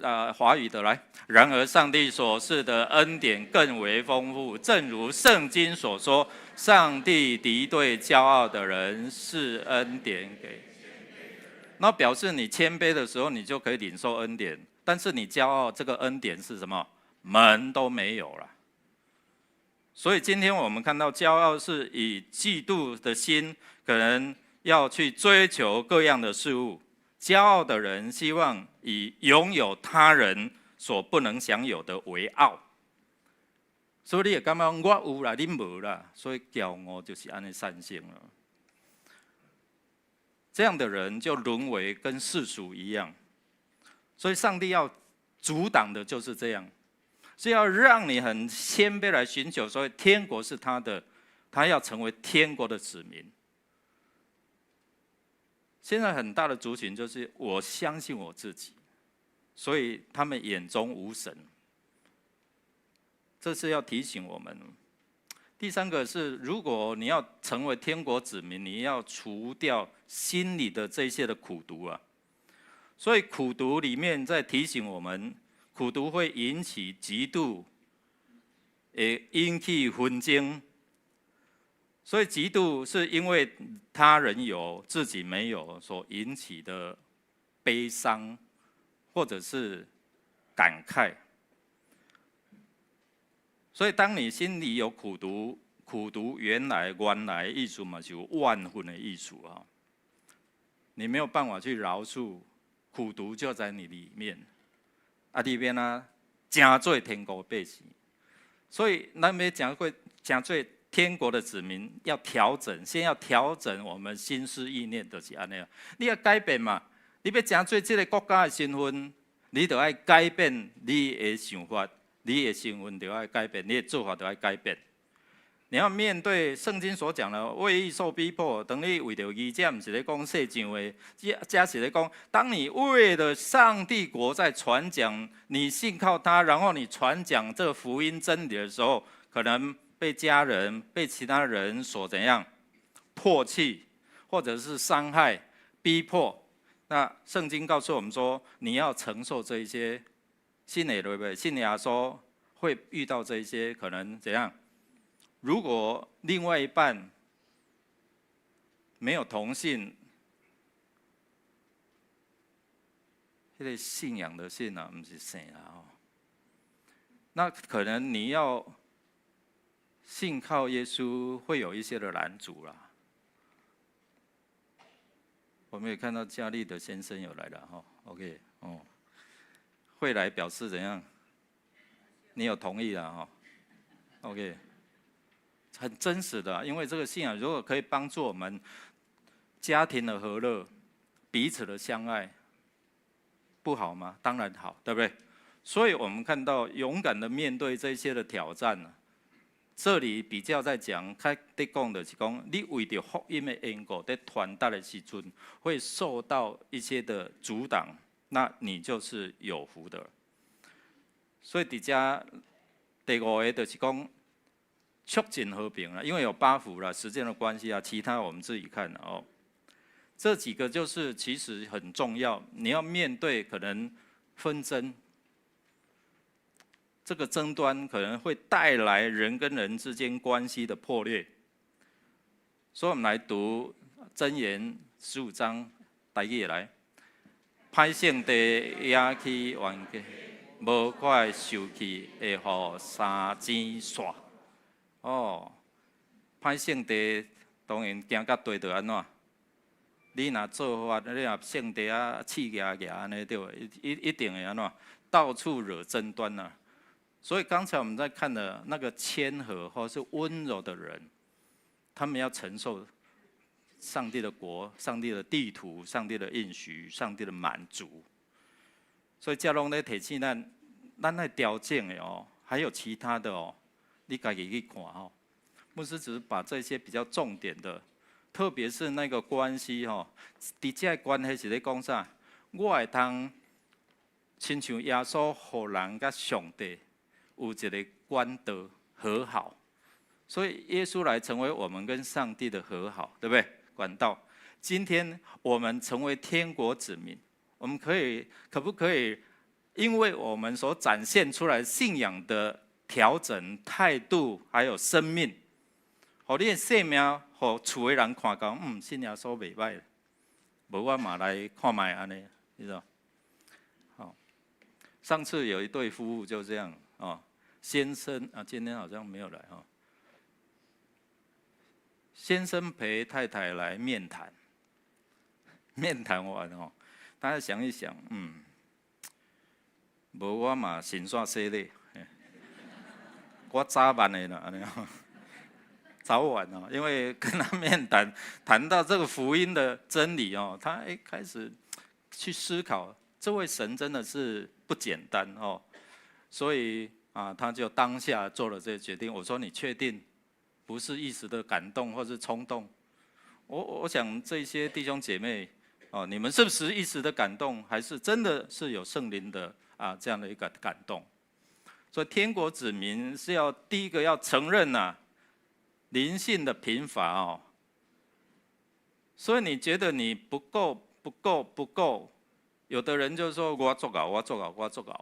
啊，華語的來。然而，上帝所賜的恩典更為豐富，正如聖經所說：“上帝敵對驕傲的人，賜恩典給。”那表示你謙卑的時候，你就可以領受恩典；但是你驕傲，這個恩典是什麼？門都沒有了。所以今天我們看到，驕傲是以嫉妒的心，可能要去追求各樣的事物。驕傲的人希望以擁有他人所不能享有的為傲，所以你會感覺我有啦，恁無啦，所以驕傲就是按呢產生了。這樣的人就淪為跟世俗一樣，所以上帝要阻擋的就是這樣，是要讓你很謙卑來尋求，所以天國是他的，他要成為天國的子民。現在很大的族群就是我相信我自己，所以他們眼中無神。這是要提醒我們。第三個是，如果你要成為天國子民，你要除掉心裡的這些的苦毒啊。所以苦毒裡面在提醒我們，苦毒會引起嫉妒，會引起紛爭。所以嫉妒是因為他人有，自己沒有所引起的悲傷，或者是感慨。所以當你心裡有苦毒，苦毒原來意思嘛，就怨恨的意思啊。你沒有辦法去饒恕，苦毒就在你裡面。啊，裡面呢，成做天國百姓。所以咱欲成過成做天國的子民，要調整，先要調整我們心思意念，就是按呢。你要改變嘛，你欲成做這个國家的身份，你就愛改變你的想法，你的身份就愛改變，你的做法就愛改變。你要面對聖經所講的為義受逼迫，當你為著義，這毋是咧講世上的，這是咧講，當你為了上帝國在傳講，你信靠他，然後你傳講這個福音真理的時候，可能被家人、被其他人所怎樣唾棄，或者是傷害、逼迫。那聖經告訴我們說，你要承受這一些，信的對不對？信耶穌會遇到這一些可能怎樣？如果另外一半沒有同信，彼個信仰的信啊，毋是姓啊哦。那可能你要信靠耶穌，會有一些的攔阻啦。我們也看到佳麗的先生有來了哈，OK 哦，會來表示怎樣？你有同意了哈？OK。很真實的，因為這個信仰如果可以幫助我們家庭的和樂、彼此的相愛，不好嗎？當然好，對不對？所以我們看到勇敢的面對這些的挑戰，這裡比較在講，較佇講的是講，你為著福音的緣故，佇傳達的時陣，會受到一些的阻擋，那你就是有福的。所以佇遮。第五个就是講促進和平啦，因為有八福啦，時間的關係啊，其他我們自己看哦。這幾個就是其實很重要，你要面對可能紛爭，這個爭端可能會帶來人跟人之間關係的破裂。所以我們來讀箴言15章，大家來。歹性地惹起冤家，無快受氣會予三錢煞。哦，歹性地當然行較對就按怎？你若做法，你若性地啊刺牙牙按呢對，一定會按怎？到處惹爭端啊！所以剛才我們在看的那個謙和或是溫柔的人，他們要承受上帝的國、上帝的地圖、上帝的應許、上帝的滿足。所以這攏咧提醒咱，咱愛調整的哦，還有其他的哦，你家己去看哦。牧師只是把這些比較重點的，特別是那個關係吼，佇這個關係是咧講啥？我會通親像耶穌，予人佮上帝有一個管道和好，所以耶穌來成為我們跟上帝的和好，對不對？管道。今天我們成為天國子民，我們可以可不可以？因為我們所展現出來信仰的調整態度，還有生命，予你的生命，予厝的人看講，信耶穌袂䆀，無我嘛來看覓按呢，你知道？好，上次有一對夫婦就這樣哦，先生啊，今天好像沒有來哦。先生陪太太來面談，面談完哦，大家想一想，無我嘛先煞洗禮，我早晚的啦，按呢，早晚哦，因為跟他面談，談到這個福音的真理哦，他一開始去思考，這位神真的是不簡單哦，所以啊，他就當下做了這個決定。我說你確定不是一時的感動或是衝動？我想這些弟兄姐妹哦，你們是不是一時的感動，還是真的是有聖靈的啊這樣的一個感動？所以天國子民是要第一個要承認吶，靈性的貧乏哦。所以你覺得你不夠、不夠、不夠，有的人就說我做𠢕，我做𠢕，我做𠢕。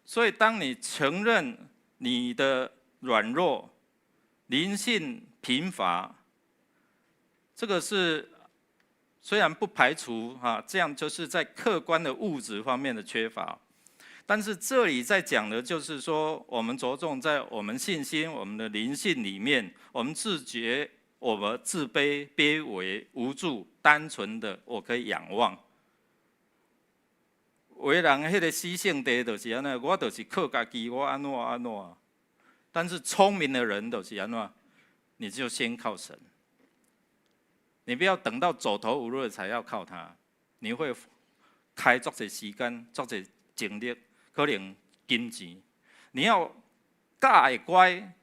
所以當你承認你的軟弱、靈性貧乏，這個是雖然不排除哈，這樣就是在客觀的物質方面的缺乏。但是這裡在講的就是說，我們着重在我們信心、我們的靈性裡面，我們自覺我們自卑、卑微、無助、單純的，我可以仰望。有的人彼個死性地就是按呢，我就是靠家己，我按怎按怎。但是聰明的人就是按怎，你就先靠神，你不要等到走投無路才要靠他，你會開足濟時間、足濟精力。可能金錢，你要教會乖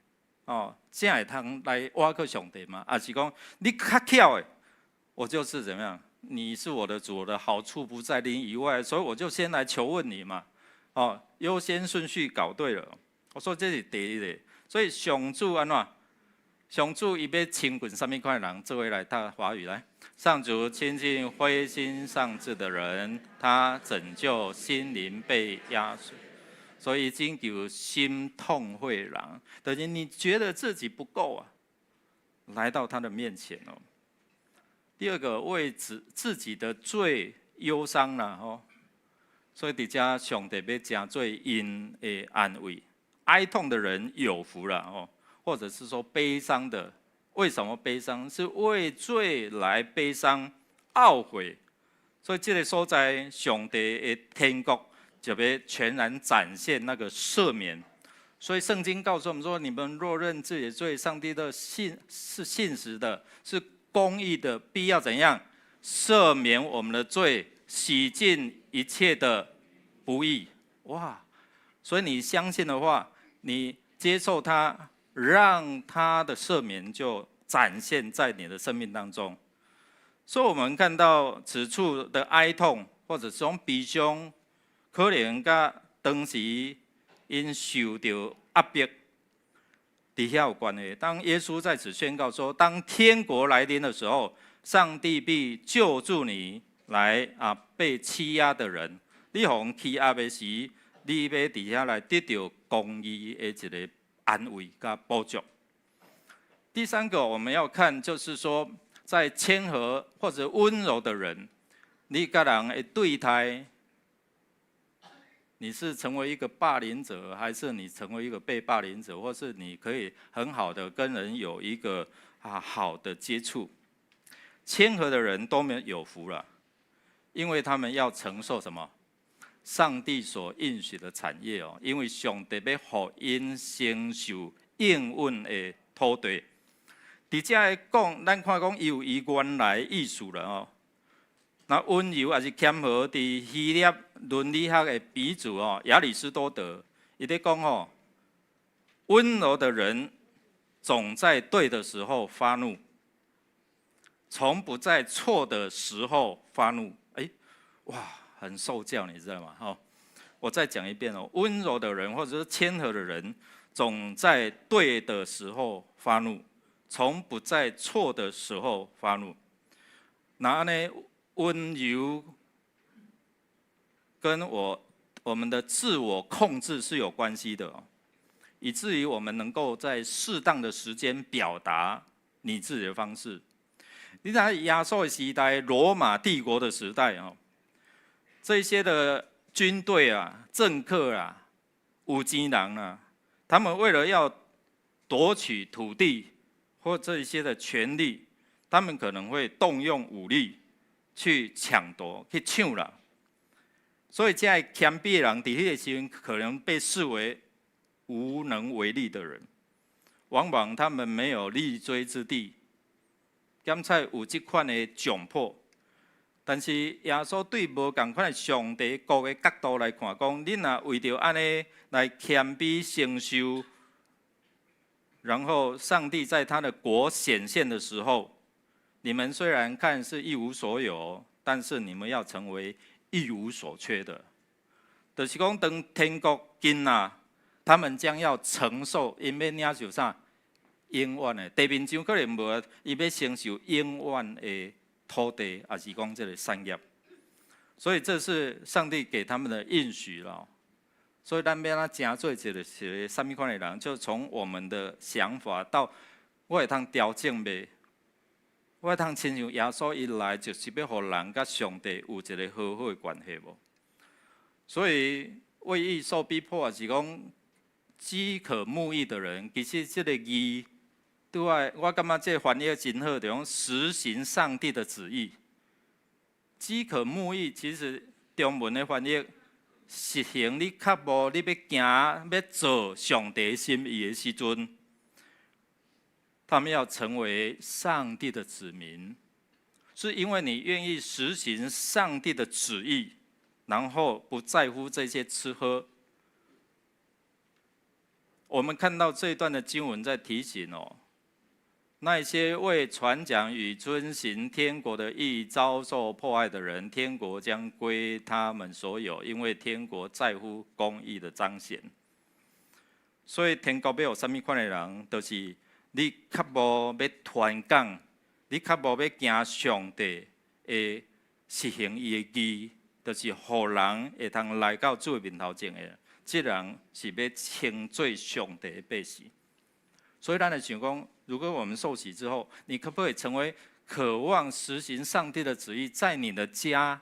哦，才會通來倚靠上帝嘛？抑是講你較巧的，我就是怎麼樣？你是我的主，我的好處不在你以外，所以我就先來求問你嘛。哦，優先順序搞對了。我說這是第一個，所以上主按怎？上主伊欲親近啥物款的人，做伙來讀華語來。上主親近灰心喪志的人，他拯救心靈被壓碎，所以拯救心痛悔人。等於你覺得自己不夠啊，來到他的面前哦。第二個，為自己的罪憂傷啦吼，所以佇遮上帝欲成做𪜶的安慰，哀痛的人有福了哦，或者是說悲傷的，為什麼悲傷？是為罪來悲傷、懊悔。所以這個所在，上帝的天國就欲全然展現那個赦免。所以聖經告訴我們說：你們若認自己的罪，上帝的信是信實的，是公義的，必要怎樣赦免我們的罪，洗淨一切的不義。哇！所以你相信的話，你接受他，讓他的赦免就展現在你的生命當中。所以，我們看到此處的哀痛，或者是講悲傷，可能佮當時𪜶受著壓壓迫，伫遐有關係。當耶穌在此宣告說，當天國來臨的時候，上帝必救助你來啊被欺壓的人。你予人欺壓的時，你欲佇遐來得著公義的一个安慰佮保障。第三個我們要看，就是說，在謙和或者溫柔的人，你佮人的對待，你是成為一個霸凌者，還是你成為一個被霸凌者，或是你可以很好的跟人有一個好的接觸？謙和的人都沒有福了，因為他們要承受什麼？上帝所應許的產業哦，因為上帝欲予𪜶承受永遠的土地。佇遮講，咱看講伊有伊原來意思了哦。那溫柔抑是謙和，佇希臘倫理學的鼻祖哦，亞里士多德，伊咧講哦，溫柔的人總在對的時候發怒，從不在錯的時候發怒。哎，哇，很受教，你知道嗎？哈，我再講一遍哦，溫柔的人或者是謙和的人，總在對的時候發怒，從不在錯的時候發怒。那呢？溫柔跟我們的自我控制是有關係的，以至於我們能夠在適當的時間表達你自己的方式。你在耶穌的時代，羅馬帝國的時代哦，這些的軍隊啊、政客啊、有錢人啊，他們為了要奪取土地或這些的權力，他們可能會動用武力去搶奪、去搶啦。所以，這謙卑的人，佇彼個時陣可能被視為無能為力的人，往往他們沒有立錐之地，兼且有這款的窘迫。但是耶穌對無仝款的上帝國的角度來看，講恁若為著按呢來謙卑承受，然後上帝在他的國顯現的時候，你們雖然看是一無所有，但是你們要成為一無所缺的。就是講，當天國近啊，他們將要承受，𪜶欲領受啥？永遠的地面上可能無，伊欲承受永遠的土地，抑是講這个產業。所以這是上帝給他們的應許咯。所以咱欲按怎成做一个啥物款的人，就從我們的想法到我會通調整袂？我會通親像耶穌伊來，就是欲予人佮上帝有一个和好的關係無？所以為義受逼迫，是講飢渴慕義的人，其實這个義，對我我感覺這个翻譯真好，就講實行上帝的旨意。飢渴慕義其實中文的翻譯，實行你渴慕，你欲行欲做上帝心意的時陣，他們要成為上帝的子民，是因為你願意實行上帝的旨意，然後不在乎這些吃喝。我們看到這一段的經文在提醒哦，那些為傳講與遵行天國的義遭受迫害的人，天國將歸他們所有，因為天國在乎公義的彰顯。所以天國欲予啥物款的人，就是你較無欲傳講，你較無欲行上帝的實行伊的義，就是予人會通來到主的面頭前的。這人是欲稱做上帝的百姓。所以咱會想講，如果我們受洗之後，你可不可以成為渴望實行上帝的旨意，在你的家，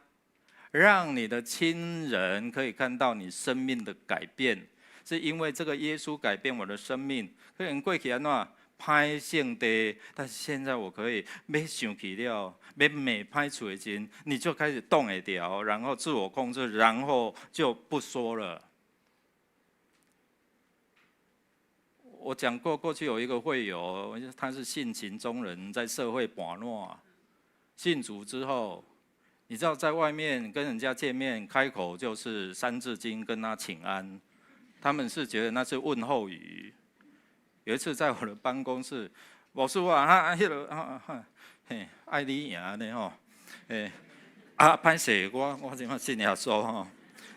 讓你的親人可以看到你生命的改變，是因為這個耶穌改變我的生命。可能過去按怎歹性地，但是現在我可以欲生氣了，欲罵歹喙的時陣，你就開始擋會牢，然後自我控制，然後就不說了。我講過，過去有一個會友，他是性情中人，在社會跋爛。信主之後，你知道在外面跟人家見面，開口就是三字經跟他請安，他們是覺得那是問候語。有一次在我的辦公室，我說啊，彼个啊，嘿，愛你贏呢吼，欸，啊，歹勢，我這馬信耶穌吼，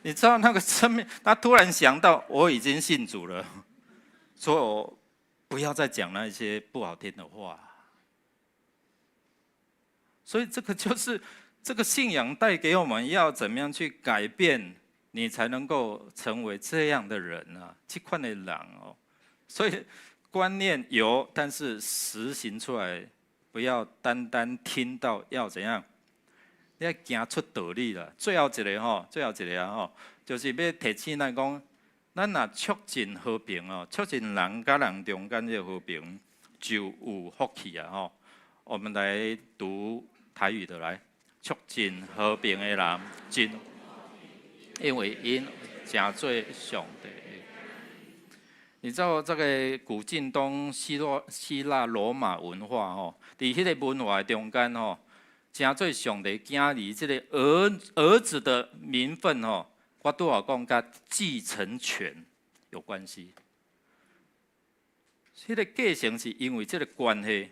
你知道那個生命，他突然想到我已經信主了。所以我不要再讲那些不好听的话。所以这个就是这个信仰带给我们要怎么样去改变，你才能够成为这样的人啊，这款的人哦。所以观念有，但是实行出来，不要单单听到要怎样，你要行出道理啦。最後一个吼，最後一个啊吼，就是欲提醒咱講，咱若促進和平哦，促進人佮人中間這個和平，就有福氣啊吼。我們來讀台語的來，促進和平的人真，因為𪜶成做上帝。你知道這個古近東希臘羅馬文化吼，佇彼个文化中間吼，成做上帝囝兒這個兒子的名分吼，我拄仔講佮繼承權有關係。彼個繼承是因為這個關係。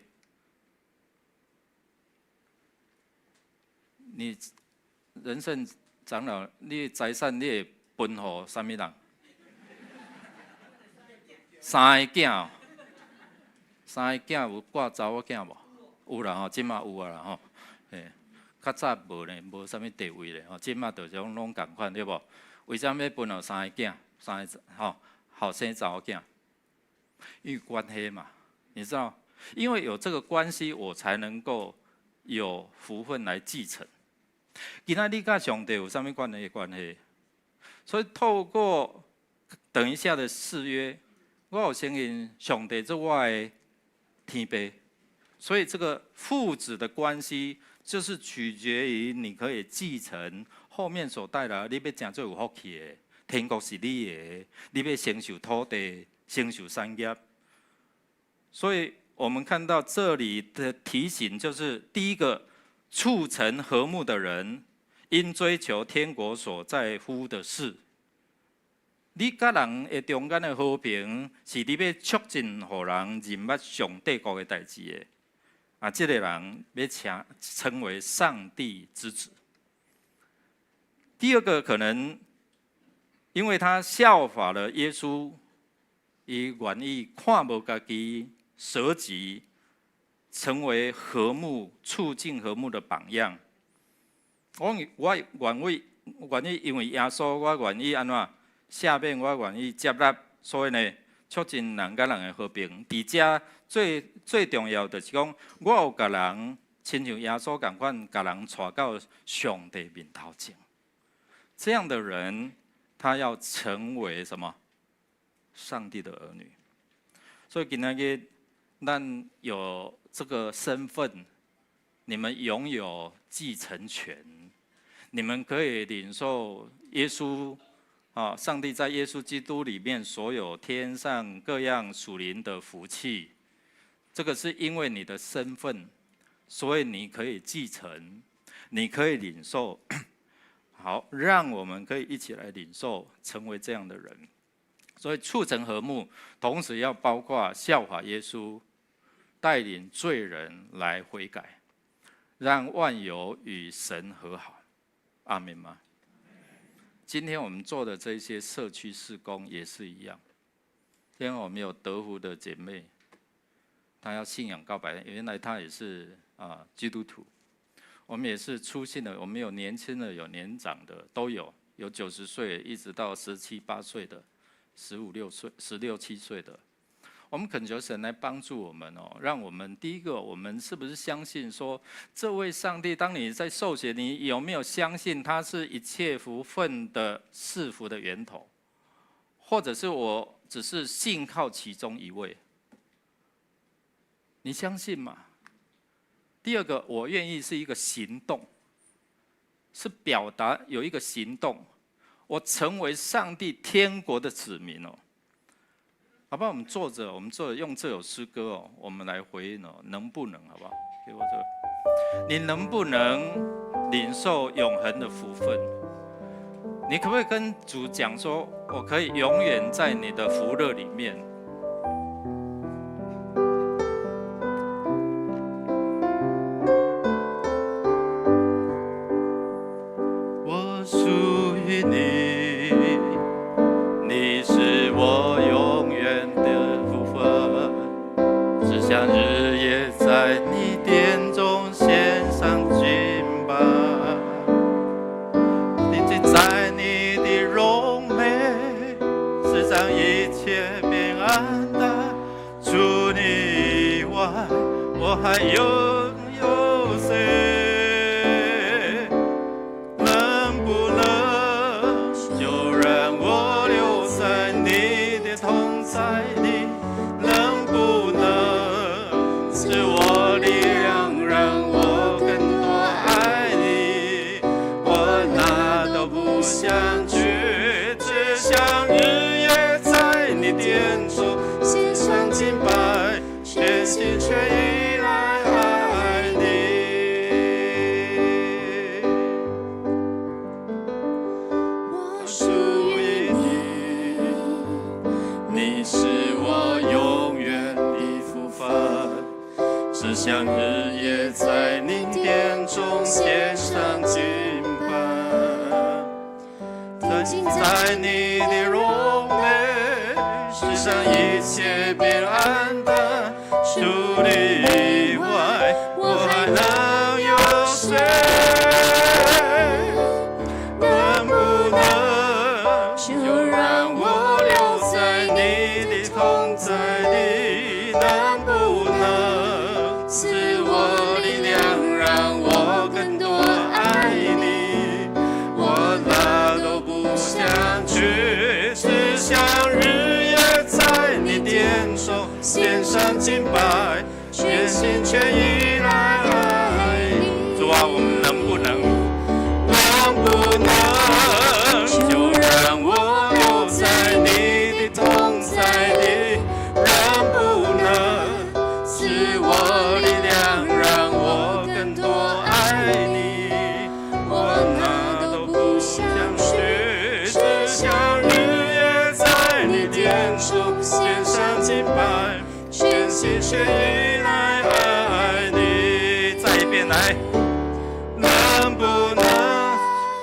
你仁聖長老，你財產你會分予啥物人？三個囝，三個囝有掛查某囝無？有啦吼，這馬有啊啦吼。嘿，較早無呢，無啥物地位咧吼。這馬就種攏仝款對無？為啥物欲分予三個囝？三個吼後生查某囝？因為關係嘛，你知道？因為有這個關係，我才能夠有福分來繼承。今仔你佮上帝有啥物款的關係？所以透過等一下的誓約，我有承認上帝做我的天父，所以這個父子的關係就是取決於你可以繼承後面所帶來，你欲成做有福氣的，天國是你的，你欲承受土地，承受產業。所以我們看到這裡的提醒，就是第一個，促成和睦的人，應追求天國所在乎的事。你佮人的中間的和平，是你欲促進予人認捌上帝國的代誌的。啊，這個人欲稱為上帝之子。第二個可能，因為他效法了耶穌，伊願意看無家己，捨己，成為和睦、促進和睦的榜樣。我願意因為耶穌，我願意按怎赦免，我願意接納，所以呢，促進人佮人的和平。佇遮最最重要就是講，我有共人親像耶穌仝款，共人帶到上帝面頭前。這樣的人，他要成為什麼？上帝的兒女。所以今仔日咱有這個身份，你們擁有繼承權，你們可以領受耶穌啊，上帝在耶穌基督裡面所有天上各樣屬靈的福氣。這個是因為你的身份，所以你可以繼承，你可以領受。好，讓我們可以一起來領受，成為這樣的人。所以促成和睦，同時要包括效法耶穌，帶領罪人來悔改，讓萬有與神和好。阿們嗎？今天我們做的這些社區事工也是一樣。今天我們有德福的姐妹，她要信仰告白，原來她也是啊基督徒。我們也是出信的，我們有年輕的，有年長的，都有，有90歲一直到十七八歲的，十五六歲、十六七歲的。我們懇求神來幫助我們哦，讓我們第一個，我們是不是相信說，這位上帝，當你在受洗，你有沒有相信他是一切福分的賜福的源頭？或者是我只是信靠其中一位？你相信嗎？第二個，我願意是一個行動，是表達有一個行動，我成為上帝天國的子民哦。好不好？我們坐着，我們坐着用這首詩歌哦，我們來回應哦，能不能？好不好？給我這個，你能不能領受永恆的福分？你可不可以跟主講說，我可以永遠在你的福樂裡面？我屬於你，你是我永遠的。我還擁有誰？能不能就讓我留在你的同在裡？能不能賜我力量，讓我更多愛你？我哪都不想去，只想日夜在你殿中獻上敬拜，全心全意來愛你。我屬於你，你是我永遠的福分，只想日夜在你殿中獻上敬拜，沉浸在你的榮美，世上一切變黯淡，除你以外，我還能有誰？能不能就讓我留在你的同在裡？能不能賜我力量，讓我更多愛你？我哪都不想去，只想日夜在你殿中獻上敬拜，全心全意來愛你。主啊，我們能不能？能不能就讓我留在你的同在裡？能不能賜我力量，讓我更多愛你？我哪都不想去，只想日夜在你殿中獻上敬拜，全心全意來愛你。再一遍來。能不能，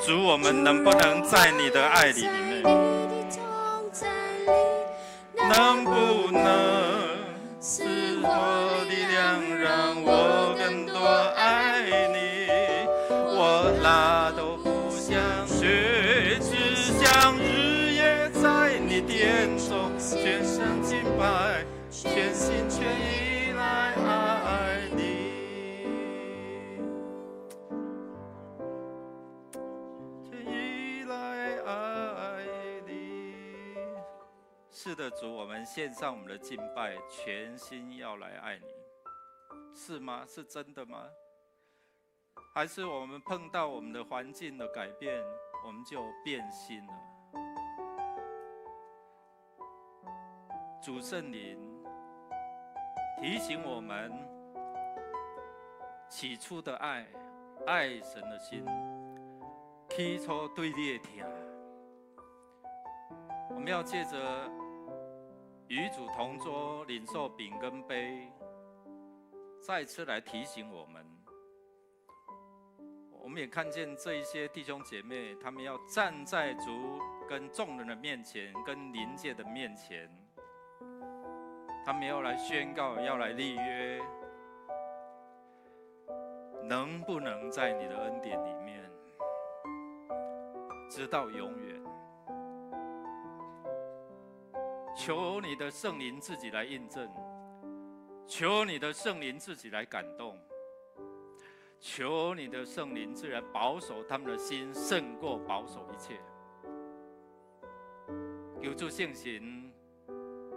主，我們能不能在你的愛裡面？能不能賜我力量，讓我更多愛你？我哪都不想去，只想日夜在你殿中獻上敬拜，全心全意來愛你。全意來愛你。是的，主，我們獻上我們的敬拜，全心要來愛你，是嗎？是真的嗎？還是我們碰到我們的環境的改變，我們就變心了？主聖靈提醒我們，起初的愛，愛神的心，起初對你的疼。我們要借着與主同桌，領受餅跟杯，再次來提醒我們。我們也看見這一些弟兄姐妹，他們要站在主跟眾人的面前，跟靈界的面前，他們要來宣告，要來立約。能不能在你的恩典裡面，直到永遠？求你的聖靈自己來印證，求你的聖靈自己來感動，求你的聖靈自然保守他們的心，勝過保守一切。求主聖神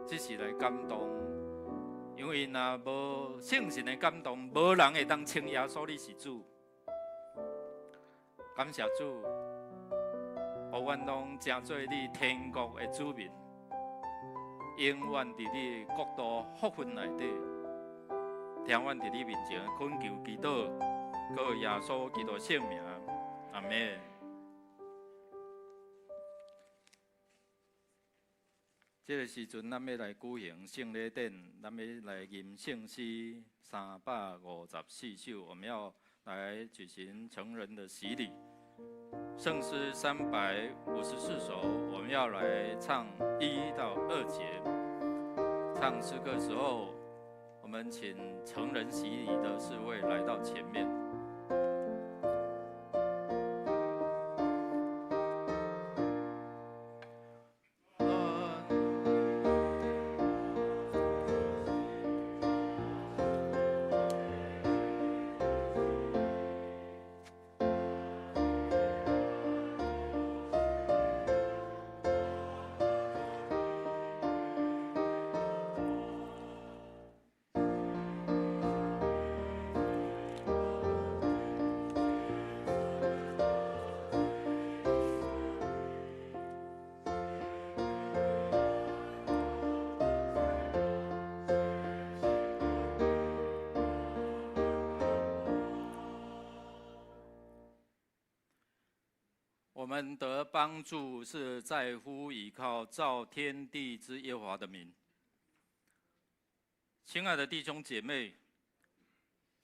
這時來感動，因為若無聖神的感動，無人會當稱耶穌你是主。感謝主，予阮攏成做你天國的子民，永遠佇你的國度福分內底，聽阮佇你面前懇求祈禱，靠耶穌基督聖名，阿們。這個時陣，咱欲來舉行聖禮典，咱欲來吟聖詩354首，我們要來舉行成人的洗禮。聖詩354首，我們要來唱1到2節。唱詩歌的時候，我們請成人洗禮的四位來到前面。們得幫助是在乎倚靠造天地之耶和華的名。親愛的弟兄姐妹，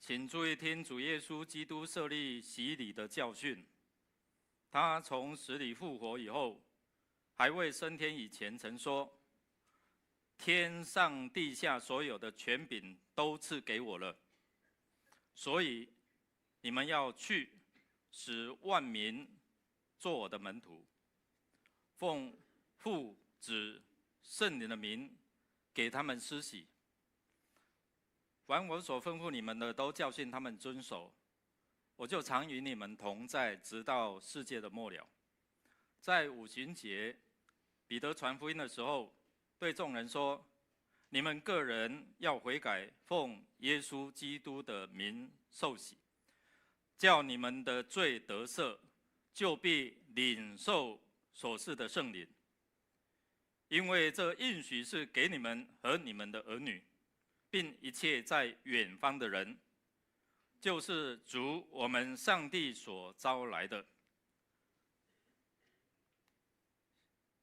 請注意聽主耶穌基督設立洗禮的教訓。他從死裡復活以後，還未升天以前，曾說：天上地下所有的權柄都賜給我了，所以你們要去，使萬民做我的門徒，奉父子聖靈的名給他們施洗。凡我所吩咐你們的，都教訓他們遵守。我就常與你們同在，直到世界的末了。在五旬節，彼得傳福音的時候，對眾人說：你們各人要悔改，奉耶穌基督的名受洗，叫你們的罪得赦，就必領受所賜的聖靈。因為這應許是給你們和你們的兒女，並一切在遠方的人，就是主我們上帝所召來的。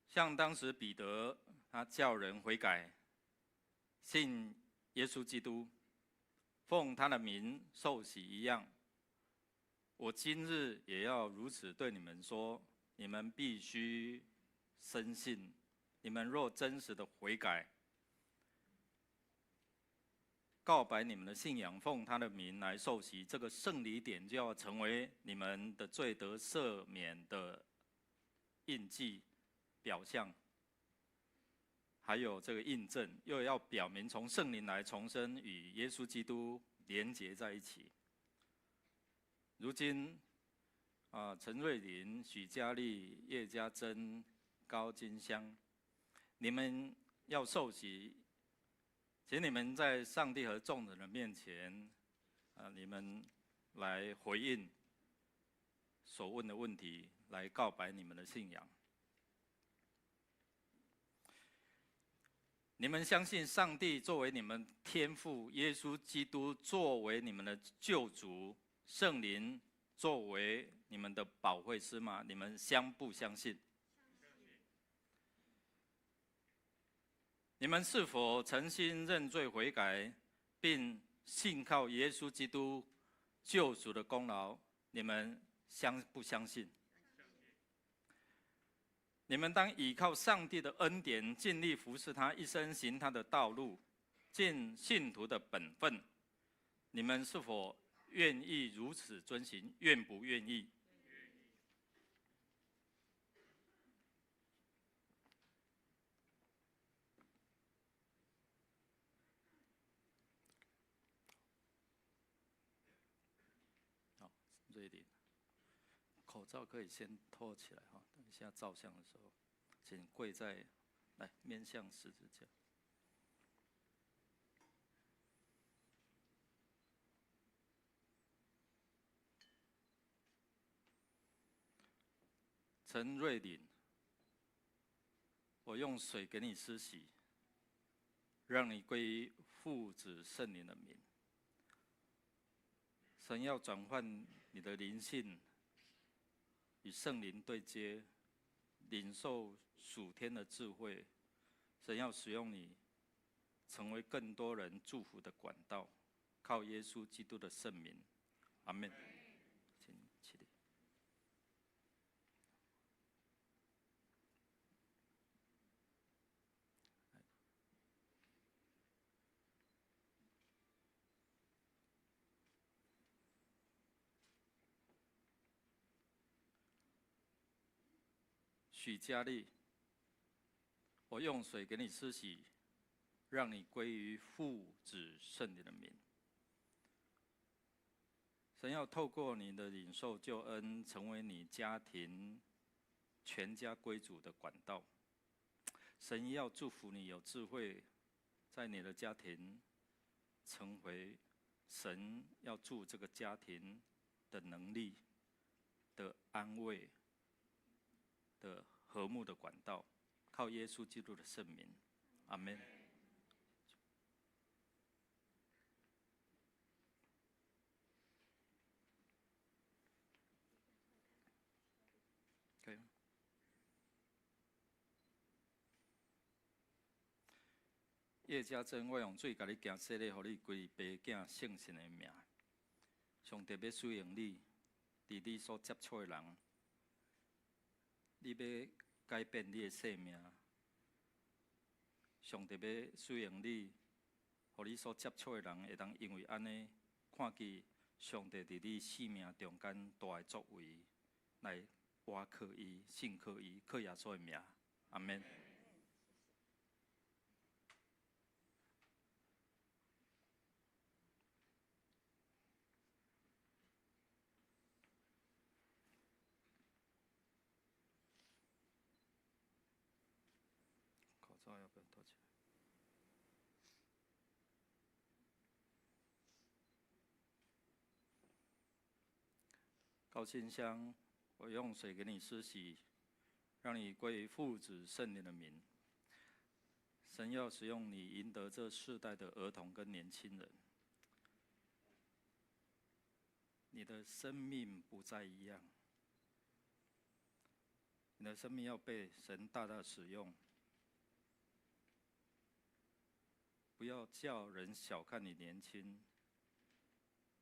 像當時彼得，他叫人悔改，信耶穌基督，奉他的名受洗一樣，我今日也要如此對你們說：你們必須深信，你們若真實的悔改，告白你們的信仰，奉他的名來受洗，這個聖禮典就要成為你們的罪得赦免的印記、表象，還有這個印證，又要表明從聖靈來重生，與耶穌基督連結在一起。如今，啊，陳瑞麟、許佳麗、葉家珍、高金香，你們要受洗，請你們在上帝和眾人的面前，啊，你們來回應所問的問題，來告白你們的信仰。你們相信上帝作為你們天父，耶穌基督作為你們的救主，聖靈作為你們的保惠師嗎？你們相不相信？你們是否誠心認罪悔改，並信靠耶穌基督救贖的功勞？你們相不相信？你們當倚靠上帝的恩典，盡力服侍他，一生行他的道路，盡信徒的本分。你們是否願意如此遵行？願不願意？好，瑞麟，口罩可以先脫起來哈，等一下照相的時候，請跪在，來面向十字架。陳瑞麟，我用水給你施洗，讓你歸於父子聖靈的名。神要轉換你的靈性，與聖靈對接，領受屬天的智慧。神要使用你，成為更多人祝福的管道。靠耶穌基督的聖名，阿門。請起立。許佳麗，我用水給你施洗，讓你歸於父子聖靈的名。神要透過你的領受救恩，成為你家庭全家歸主的管道。神要祝福你有智慧，在你的家庭成為神要祝這個家庭的能力的安慰的和睦的管道，靠耶穌基督的聖名，阿門。可可以嗎？葉家珍，我用水共你行洗禮，予你歸爸囝聖神的名。上帝欲使用你，佇你所接觸的人，你欲改變你的生命。上帝欲使用你，予你所接觸的人會當因為按呢，看見上帝佇你生命中間大的作為，來倚靠伊、信靠伊、靠耶穌的名。阿們。口罩要不要脫起來？高清香，我用水給你施洗，讓你歸父子聖靈的名。神要使用你贏得這世代的兒童跟年輕人，你的生命不再一樣，你的生命要被神大大使用。不要叫人小看你年輕，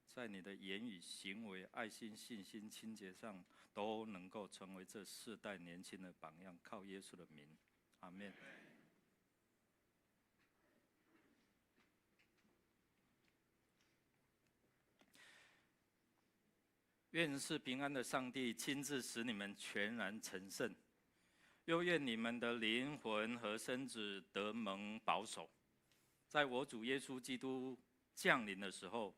在你的言語、行為、愛心、信心、清潔上，都能夠成為這世代年輕的榜樣。靠耶穌的名，阿們。願賜平安的上帝親自使你們全然成聖，又願你們的靈魂和身子得蒙保守，在我主耶穌基督降臨的時候，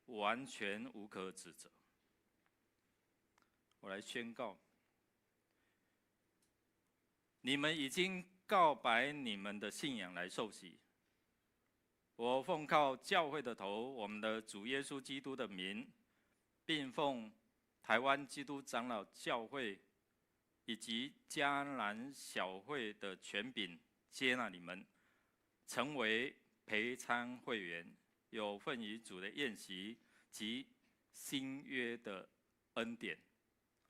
完全無可指責。我來宣告，你們已經告白你們的信仰來受洗。我奉靠教會的頭，我們的主耶穌基督的名，並奉台灣基督長老教會以及嘉南小會的權柄，接納你們，成為陪餐會員，有份於主的宴席及新約的恩典。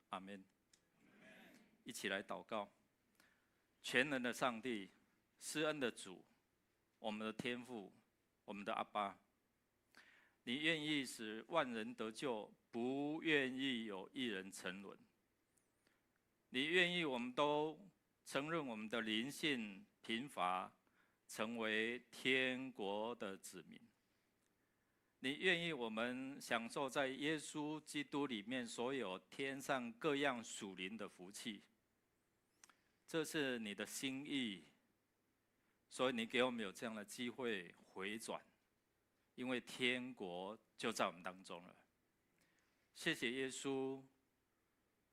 阿們。一起來禱告。全能的上帝，施恩的主，我們的天父，我們的阿爸，你願意使萬人得救，不願意有一人沉淪。你願意我們都承認我們的靈性貧乏，成為天國的子民。你願意我們享受在耶穌基督裡面所有天上各樣屬靈的福氣，這是你的心意，所以你給我們有這樣的機會回轉，因為天國就在我們當中了。謝謝耶穌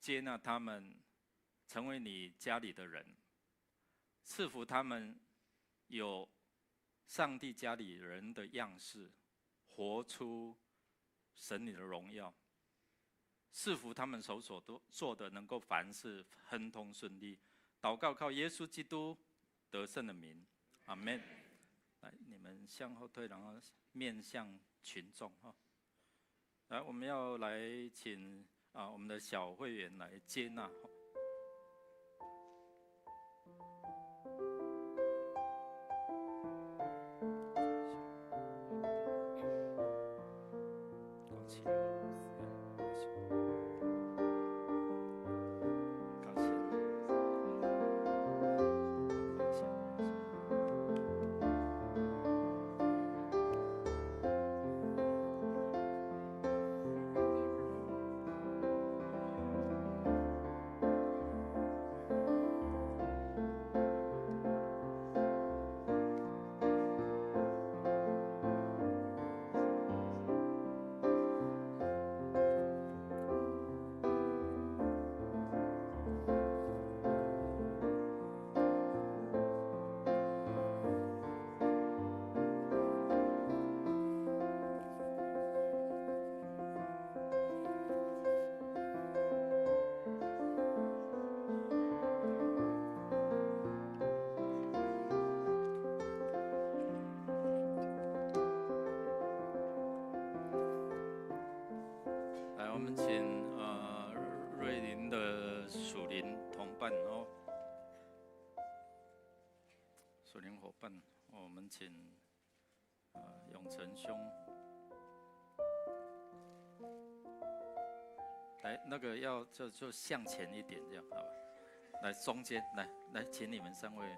接納他們成為你家裡的人，賜福他們有上帝家裡人的樣式，活出神你的榮耀，賜福他們手所做的能夠凡事亨通順利。禱告靠耶穌基督得勝的名，阿們。來，你們向後退，然後面向群眾哈。來，我們要來請啊我們的小會員來接納。來，我們請瑞林的屬伴哦，属灵伙伴，我们请永成兄来，那个要就向前一点，这样好吧？来中间，来来，请你们三位。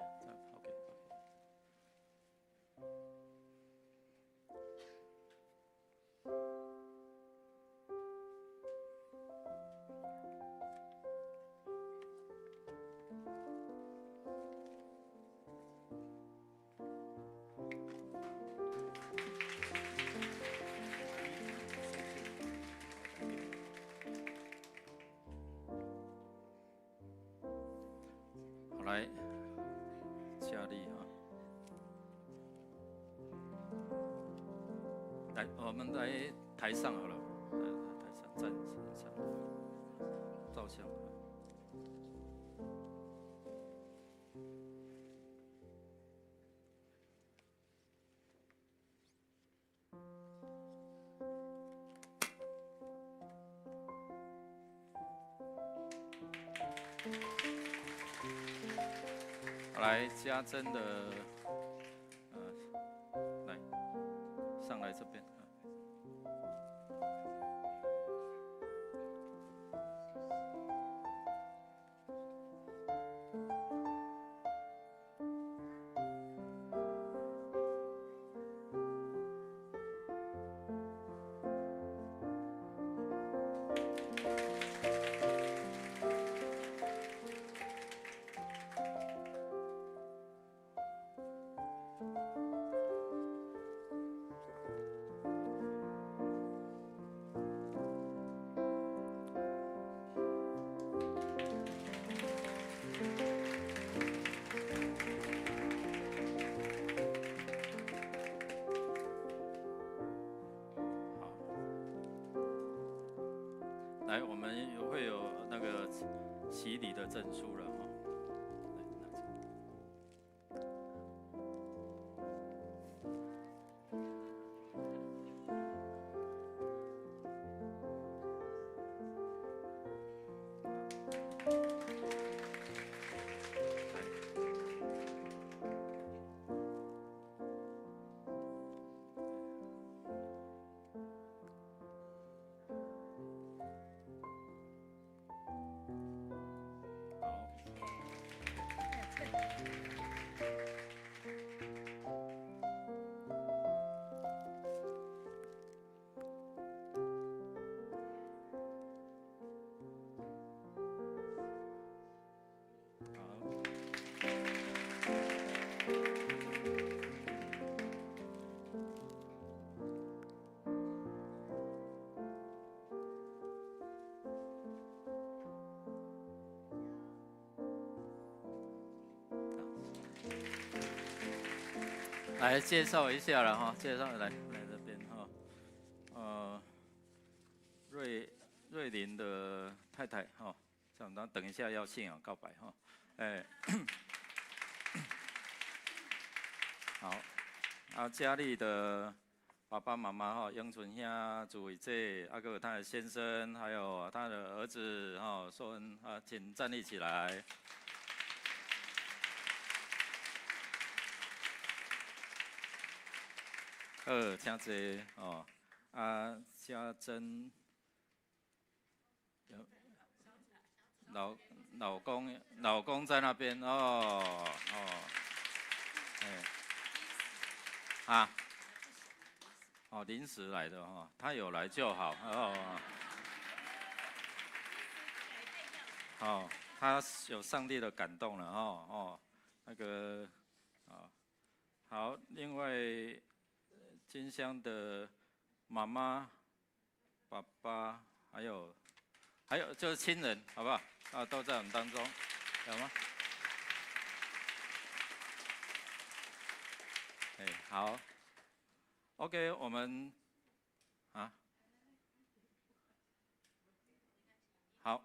来，佳丽哈，来，我们来台上好了，来台上站一下，照相。来，家珍的，来，上来这边。来，我们会有那个洗礼的证书了哈。来介绍一下了哈，介绍来来这边哈，瑞林的太太哈，这样，等一下要信仰告白哈，哎，好，啊，佳丽的爸爸妈妈哈，英纯兄、祖伟姐，啊，阁有他的先生，还有他的儿子哈，寿恩啊，请站立起来。好，请坐哦。啊，家珍，老公在那边哦哦，哎，啊，哦，临时来的哈，他有来就好哦。哦，他有上帝的感动了哦哦，那个啊，好，另外。金香的妈妈、爸爸，还有就是亲人，好不好？啊，都在我们当中，有吗？哎，好，OK，我们啊，好，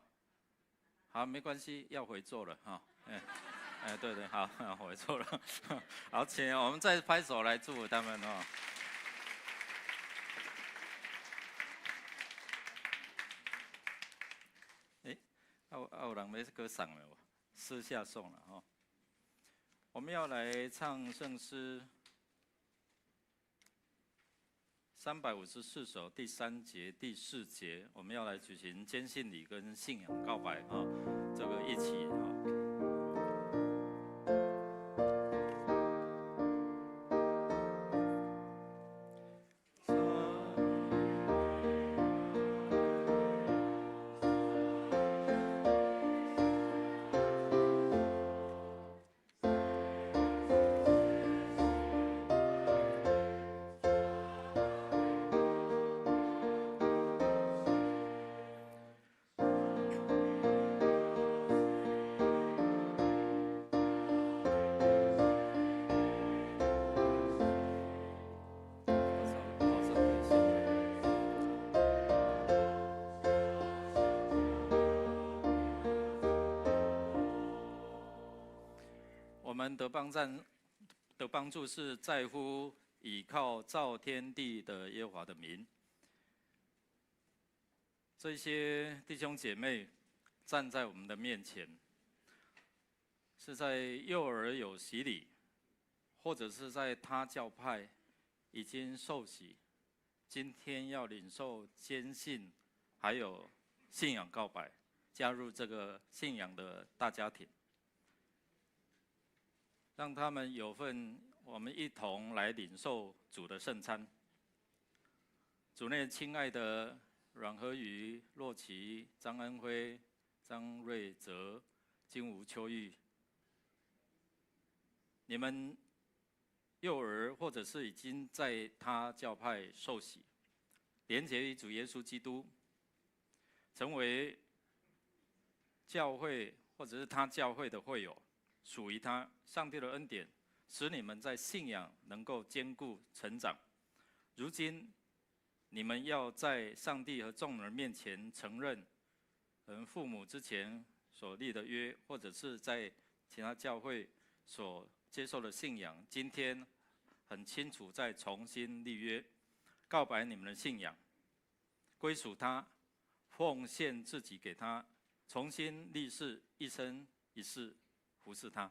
好，没关系，要回座了哈，哎，哎，对对，好，回座了，好，请我们再拍手来祝福他们哦。啊，有人欲阁送了无？私下送了哈。我們要來唱聖詩354首第三節、第四節，我們要來舉行堅信禮跟信仰告白啊，這個一起啊。得幫贊得幫助是在乎倚靠造天地的耶和華的名。這些弟兄姐妹站在我們的面前，是在幼兒有洗禮，或者是在他教派已經受洗，今天要領受堅信，還有信仰告白，加入這個信仰的大家庭。讓他們有份，我們一同來領受主的聖餐。主內親愛的阮和宇、洛奇、張恩輝、張瑞澤、金吳秋玉，你們幼兒或者是已經在他教派受洗，連結於主耶穌基督，成為教會或者是他教會的會友。屬於他，上帝的恩典，使你們在信仰能夠堅固成長。如今，你們要在上帝和眾人面前承認，和父母之前所立的約，或者是在其他教會所接受的信仰，今天很清楚再重新立約，告白你們的信仰，歸屬他，奉獻自己給他，重新立誓一生一世。服侍他。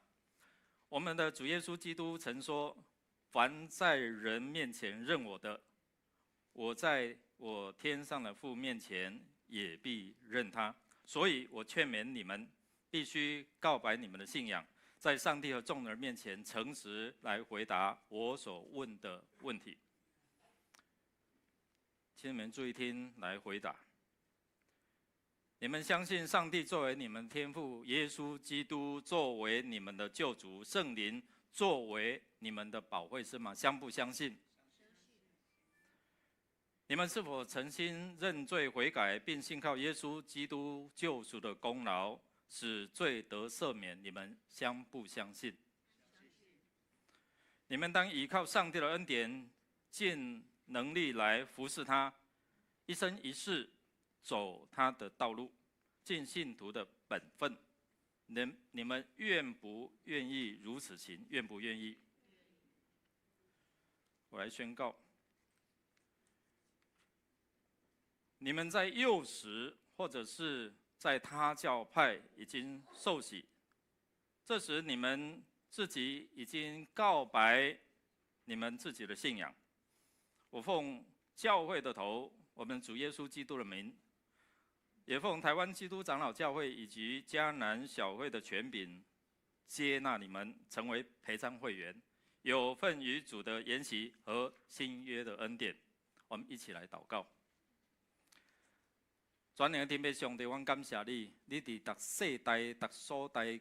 我們的主耶穌基督曾說：“凡在人面前認我的，我在我天上的父面前也必認他。”所以，我勸勉你們，必須告白你們的信仰，在上帝和眾人面前誠實來回答我所問的問題。請你們注意聽，來回答。你們相信上帝作為你們天父，耶穌基督作為你們的救主，聖靈作為你們的保惠師嗎？相不相信？你們是否誠心認罪悔改，並信靠耶穌基督救贖的功勞，使罪得赦免？你們相不相信？你們當依靠上帝的恩典，盡能力來服侍他，一生一世。走他的道路，盡信徒的本分。你們願不願意如此行？願不願意？我來宣告：你們在幼時或者是在他教派已經受洗，這時你們自己已經告白你們自己的信仰。我奉教會的頭，我們主耶穌基督的名。也奉台灣基督長老教會以及迦南小會的權柄，接納你們成為陪餐會員，有份於主的筵席和新約的恩典。我們一起來禱告。全能的天父上帝，阮感謝你，你佇逐世代、逐所在、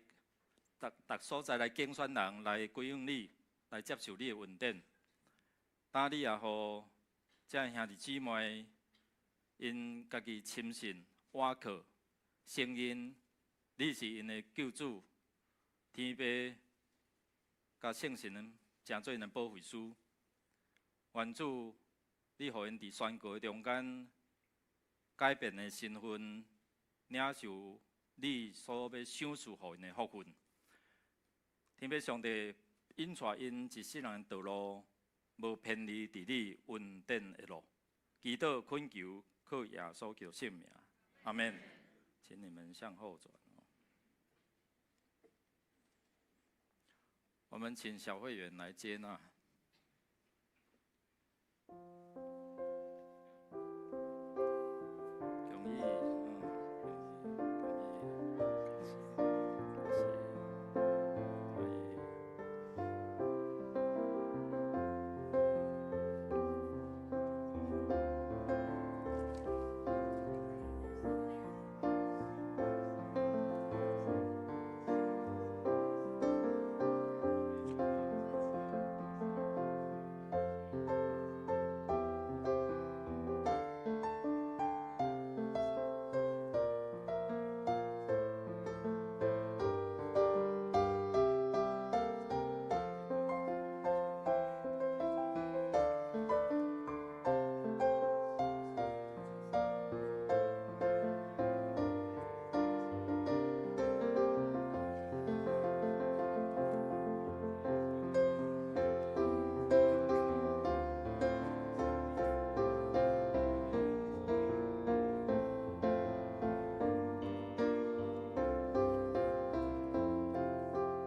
逐逐所在來揀選人來歸向你，來接受你的恩典。今你也予這兄弟姊妹，𪜶家己深信。倚靠承認你是𪜶的救主，天父佮聖神成做𪜶的保惠師。願主，你予𪜶佇宣告中間改變的身份，領受你所欲賞賜予𪜶的福分。天父上帝引帶𪜶一世人的道路，無偏離佇你恩典的路。祈禱懇求，靠耶穌基督聖名。阿們，請你們向後轉。我們請小會員來接納。容易，恭喜，恭喜，可以。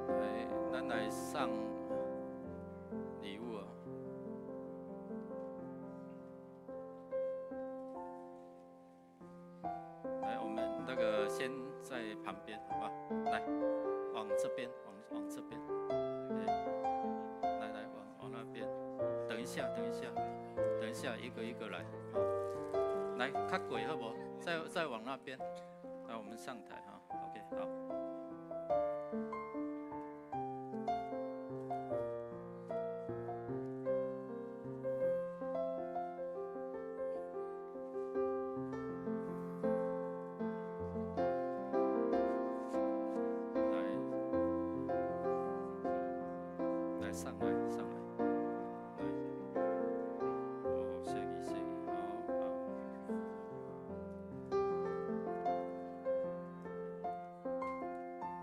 來，咱來上禮物哦。來，我們那個先在旁邊，好吧？來，往這邊，往這邊，對，來來，往那邊。等一下，等一下，等一下，一個一個來，好。來，較過好無？再往那邊。來，我們上台哈。OK，好。來，來上來，上來，來，哦，謝你，謝你，好好。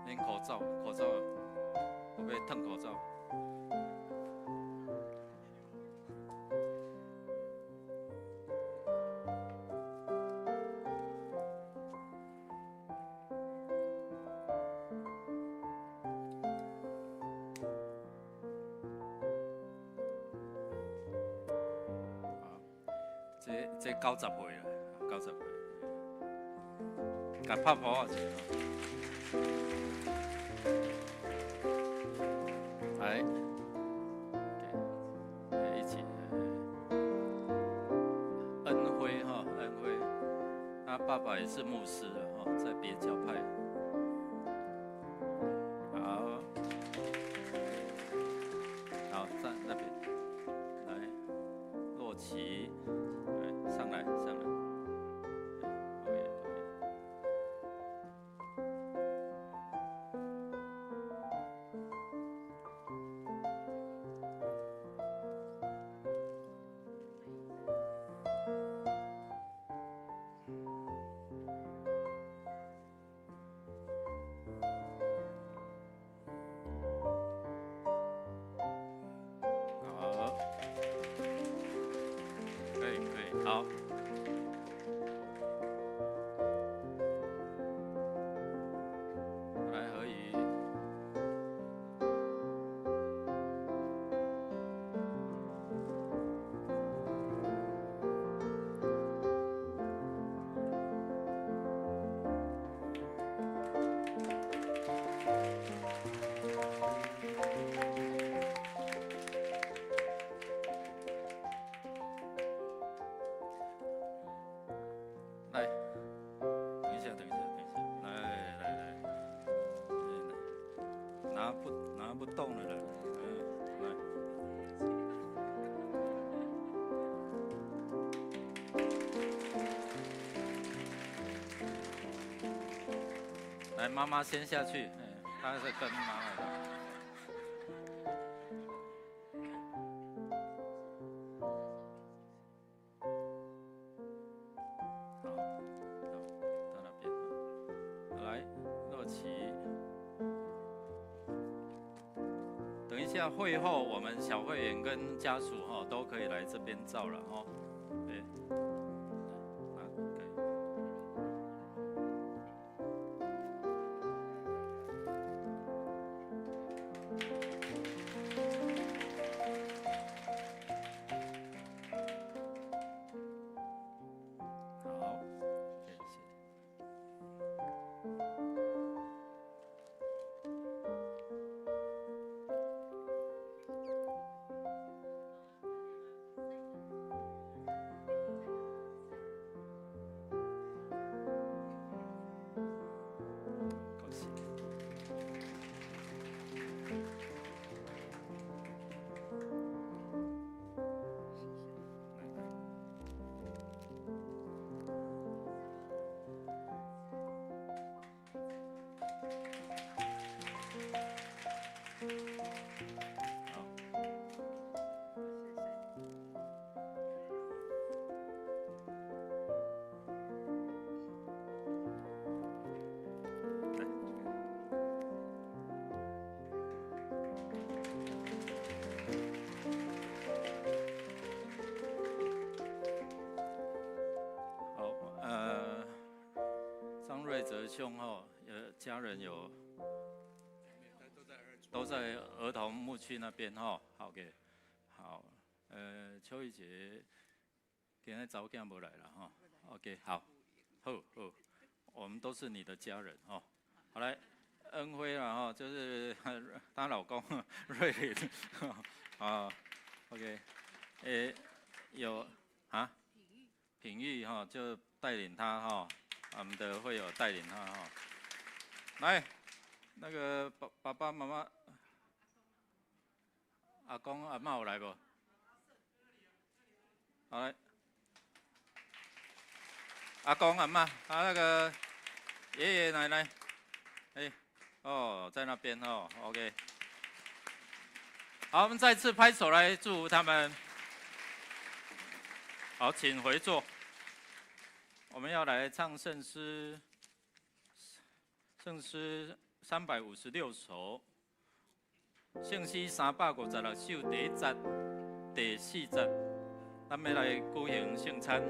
免口罩，口罩，我欲褪口罩。好，這90歲啦，90歲，共拍噗仔一下。來，一起，恩輝哈，恩輝，他爸爸也是牧師哈，在別教派。好，好，站那邊，來，洛奇，來上來，上來，可以，可以。好，可以可以，好。來，何怡。來，等一下，等一下，等一下，來來來，拿不動了啦，來。來，媽媽先下去，她是跟媽媽的。好，好，到那邊。來，洛奇。等一下會後，我們小會員跟家屬哈都可以來這邊照了哈。對，來，可以。哲兄哦，家人有都在兒童牧區那邊哈。好嘅，好，秋玉姐今日早間無來了哈。OK，好，好好，我們都是你的家人哈。好來，恩輝啦哈，就是她老公瑞林啊。OK，有啊，品玉哈，就帶領他哈，我們的會友帶領他哈。來，那個爸爸媽媽、阿公阿嬤有來無？好來，阿公阿嬤，啊那個爺爺奶奶，哎，哦，在那邊哦，OK。好，我們再次拍手來祝福他們。好，請回座。我們要來唱聖詩，聖詩356首，聖詩356首第一節、第四節，咱們來舉行聖餐。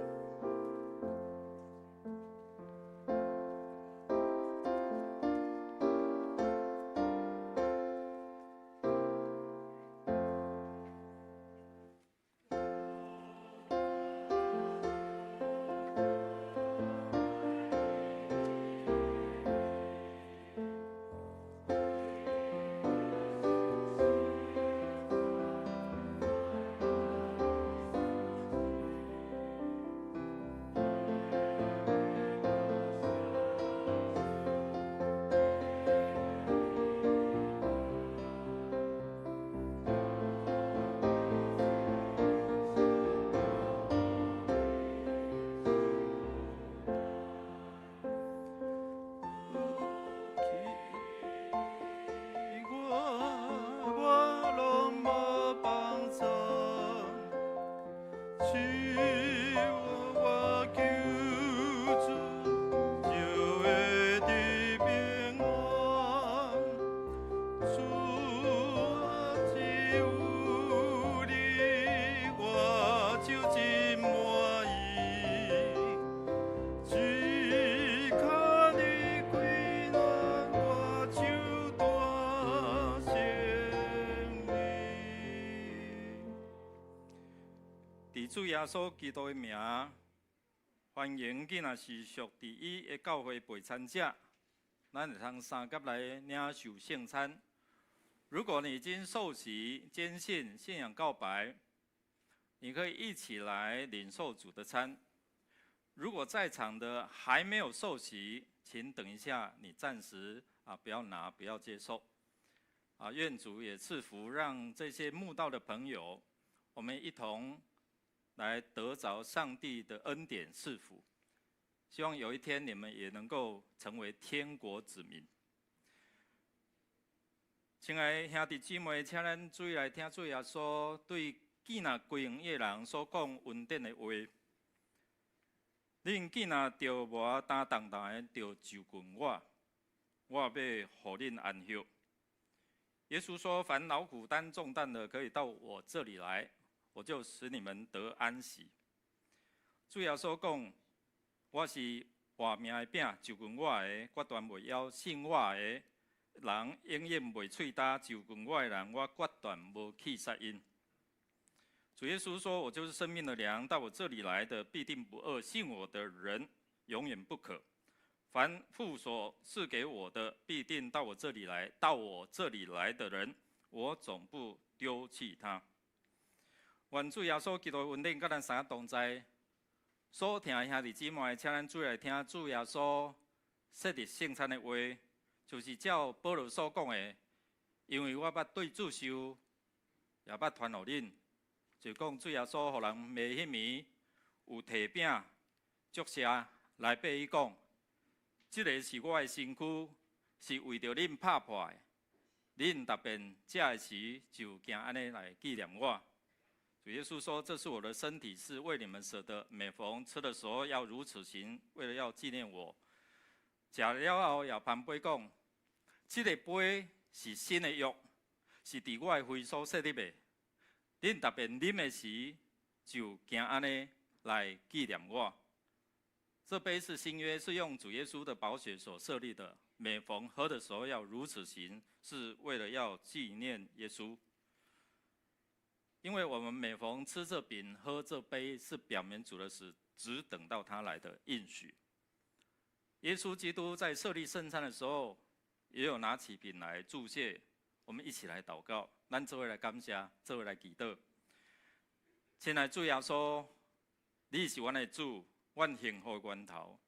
主耶穌基督的名，歡迎囡仔是屬佇伊的教會陪餐者，咱會通三佮來領受聖餐。如果你已經受洗、堅信、信仰告白，你可以一起來領受主的餐。如果在場的還沒有受洗，請等一下，你暫時啊不要拿，不要接受。啊，願主也賜福，讓這些慕道的朋友，我們一同來得著上帝的恩典賜福，希望有一天你們也能夠成為天國子民。親愛的兄弟姊妹，請咱注意來聽主耶穌對見若歸向伊的人所講恩典的話。恁見若著無擔重擔的，著就近我，我欲予恁安歇。耶穌說：凡勞苦擔重擔的，可以到我這裡來。我就使你們得安息。主耶穌講：我是活命的餅，就近我的，決斷袂枵；信我的人，永遠袂喙焦；就近我的人，我決斷無棄殺𪜶。主耶穌說：我就是生命的糧，到我這裡來的必定不餓，信我的人永遠不渴。凡父所賜給我的，必定到我這裡來；到我這裡來的人，我總不丟棄他。願主耶穌基督的恩典佮咱三个同在。所聽的兄弟姊妹，請咱注意來聽主耶穌設立聖餐的話，就是照保羅所講的，因為我捌對主受，也捌傳予恁，就講主耶穌予人賣彼暝，有提餅、祝謝來擘伊講，這个是我的身軀，是為著恁拍破的。恁逐遍食的時，就行按呢來紀念我。主耶穌說：“這是我的身體，是為你們捨的。每逢吃的時候要如此行，為了要紀念我。”食了後，也捧杯講：“這个杯是新的約，是佇我的血所設立的。恁逐遍啉的時，就行按呢來紀念我。”這杯是新約，是用主耶穌的寶血所設立的。每逢喝的時候要如此行，是為了要紀念耶穌。因為我們每逢吃這餅、喝這杯，是表明主的死，直等到他來的應許。耶穌基督在設立聖餐的時候，也有拿起餅來祝謝，我們一起來禱告，咱做伙來感謝，做伙來祈禱。親愛主耶穌，你是阮的主，阮幸福的源頭。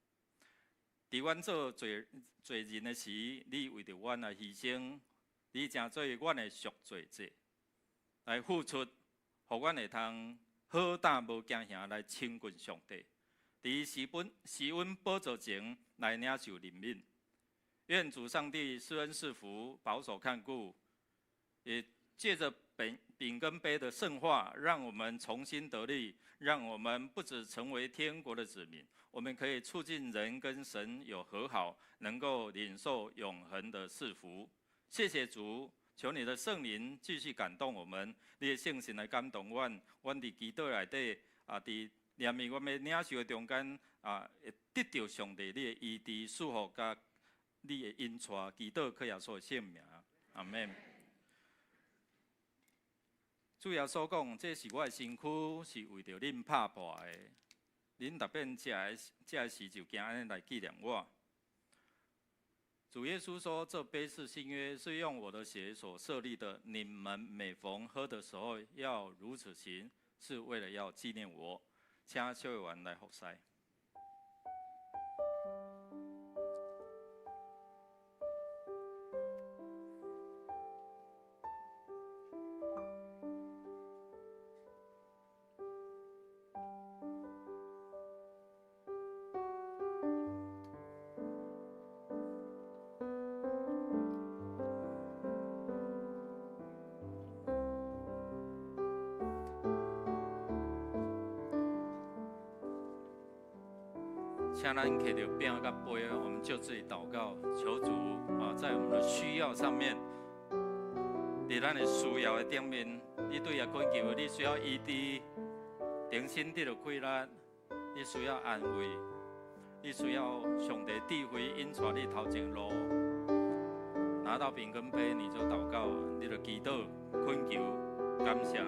佇阮做罪罪人的時，你為著阮來犧牲，你成做阮的贖罪祭，來付出，予阮會通好膽無驚嚇來親近上帝。佇施恩施恩寶座前來領受憐憫。願主上帝施恩賜福，保守看顧，也借著餅餅跟杯的聖化，讓我們重新得力，讓我們不只成為天國的子民，我們可以促進人跟神有和好，能夠領受永恆的賜福。謝謝主，求你的聖靈繼續感動我們，你的聖神來感動阮，阮佇祈禱內底啊，佇念念阮欲領受的中間啊，會得著上帝你的醫治、賜福佮你的恩帶，祈禱靠耶穌的聖名，阿們。主耶穌講：這是我的身軀，是為著恁拍破的。恁逐遍食的食的時就行按呢來紀念我。主耶穌說：這杯是新約，是用我的血所設立的。你們每逢喝的時候，要如此行，是為了要紀念我。請小委員來服侍。請咱提著餅佮杯，我們就這裡禱告，求主啊，在我們的需要上面，佇咱的需要的頂面，你對伊懇求，你需要醫治，重新得著氣力，你需要安慰，你需要上帝智慧引帶你頭前路。拿到餅跟杯，你就禱告，你就祈禱、懇求、感謝。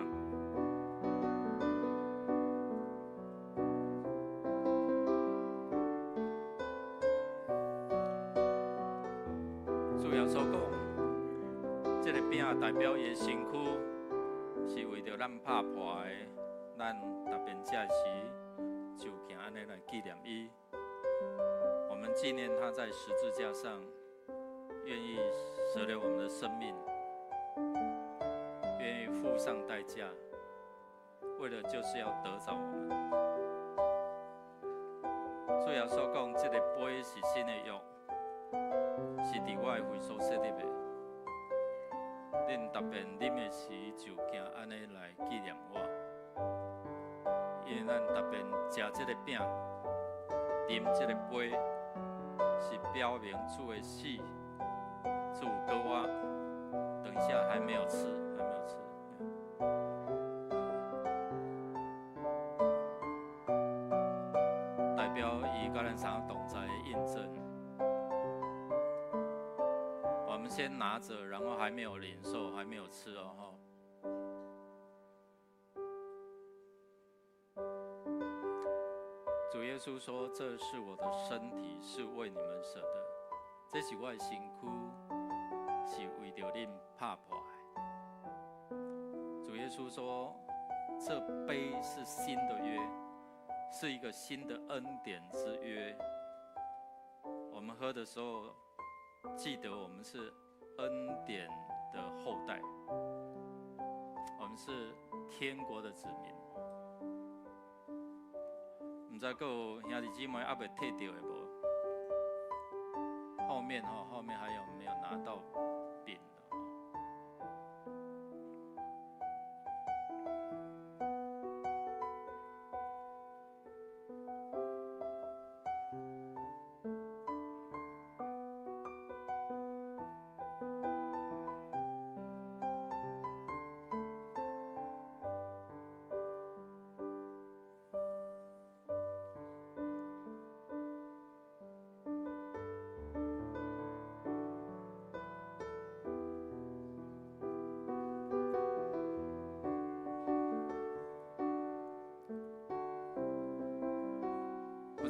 主耶穌講，這個餅代表伊的身軀，是為著咱拍破的。咱逐遍食時，就行按呢來紀念伊。我們紀念他在十字架上，願意捨了我們的生命，願意付上代價，為了就是要得著我們。主耶穌講，這個杯是新的約，是佇我的血所設立的。恁逐遍啉的時，就行按呢來紀念我。因為咱逐遍食這個餅，啉這個杯，是表明主的死，主閣活。等一下還沒有吃，還沒有吃。代表伊佮咱三個同在的印證。我們先拿著，然後還沒有領受，還沒有吃哦，吼。主耶穌說：“這是我的身體，是為你們捨的。這是我的身軀，是為著恁拍破的。”主耶穌說：“這杯是新的約，是一個新的恩典之約。我們喝的時候，記得我們是恩典的後代，我們是天國的子民。毋知閣有兄弟姊妹猶未提著的無？後面吼，後面還有沒有拿到餅的？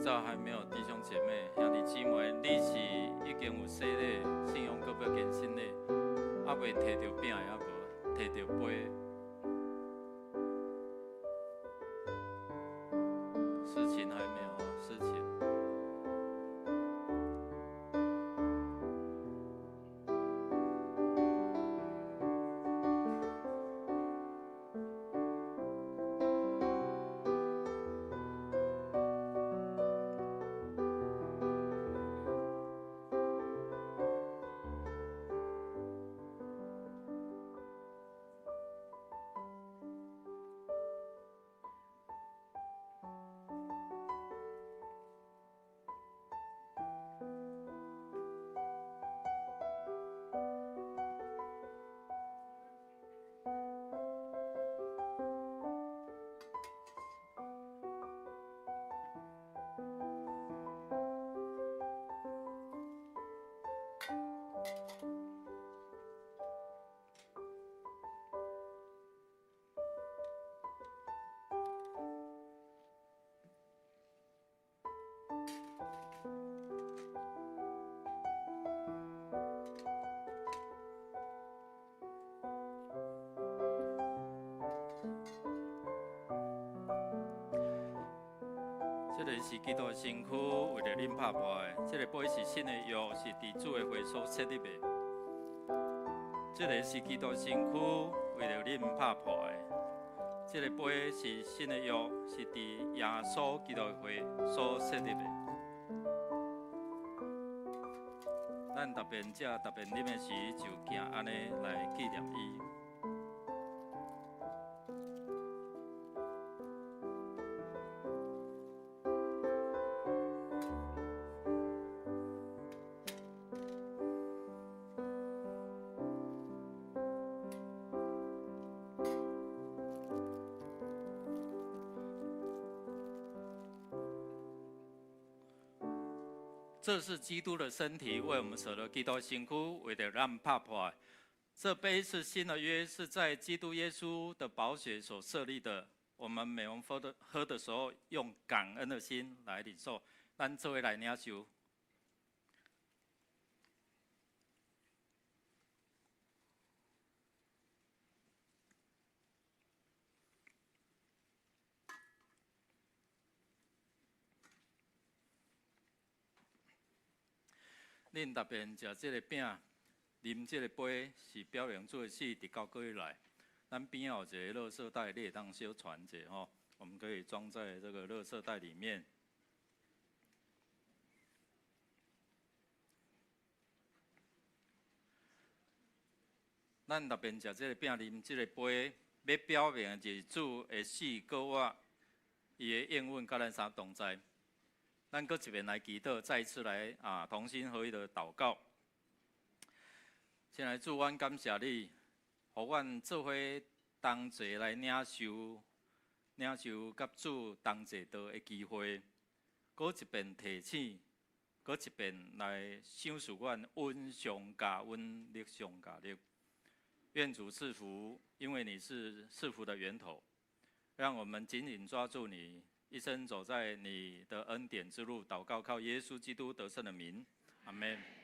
知道還沒有弟兄姐妹、兄弟姊妹，你是已經有洗禮，信仰閣欲更新的，猶未提著餅的，猶無提著杯。事情還沒有事情。這個是基督的身軀，為著恁拍破的。這個杯是新的約，是佇主的血所設立的。這個是基督身軀，為著恁拍破的。這個杯是新的約，是佇耶穌基督的血所設立的。咱逐遍食、逐遍啉的時，就行按呢來紀念伊。這是基督的身體，為我們捨的基督身軀，為著咱拍破。這杯是新的約，是在基督耶穌的寶血所設立的。我們每逢喝的時候，用感恩的心來領受。咱做伙來領受。恁逐遍食這个餅，啉這個杯，是表明主的死直到閣會來。咱邊仔有一个垃圾袋，你會當小傳者吼，我們可以裝在這個垃圾袋裡面。咱逐遍食這個餅，啉這個杯，欲表明的就是主的死閣活，伊的應允佮咱三同在。咱閣一遍來祈禱，再一次來同心合意的禱告。親愛主，阮感謝你，予阮做伙同齊來領受佮主同齊道的機會，閣一遍提醒，閣一遍來賞賜阮恩上加恩，力上加力。願主賜福，因為你是賜福的源頭，讓我們緊緊抓住你，一生走在你的恩典之路，禱告靠耶穌基督得勝的名，阿門。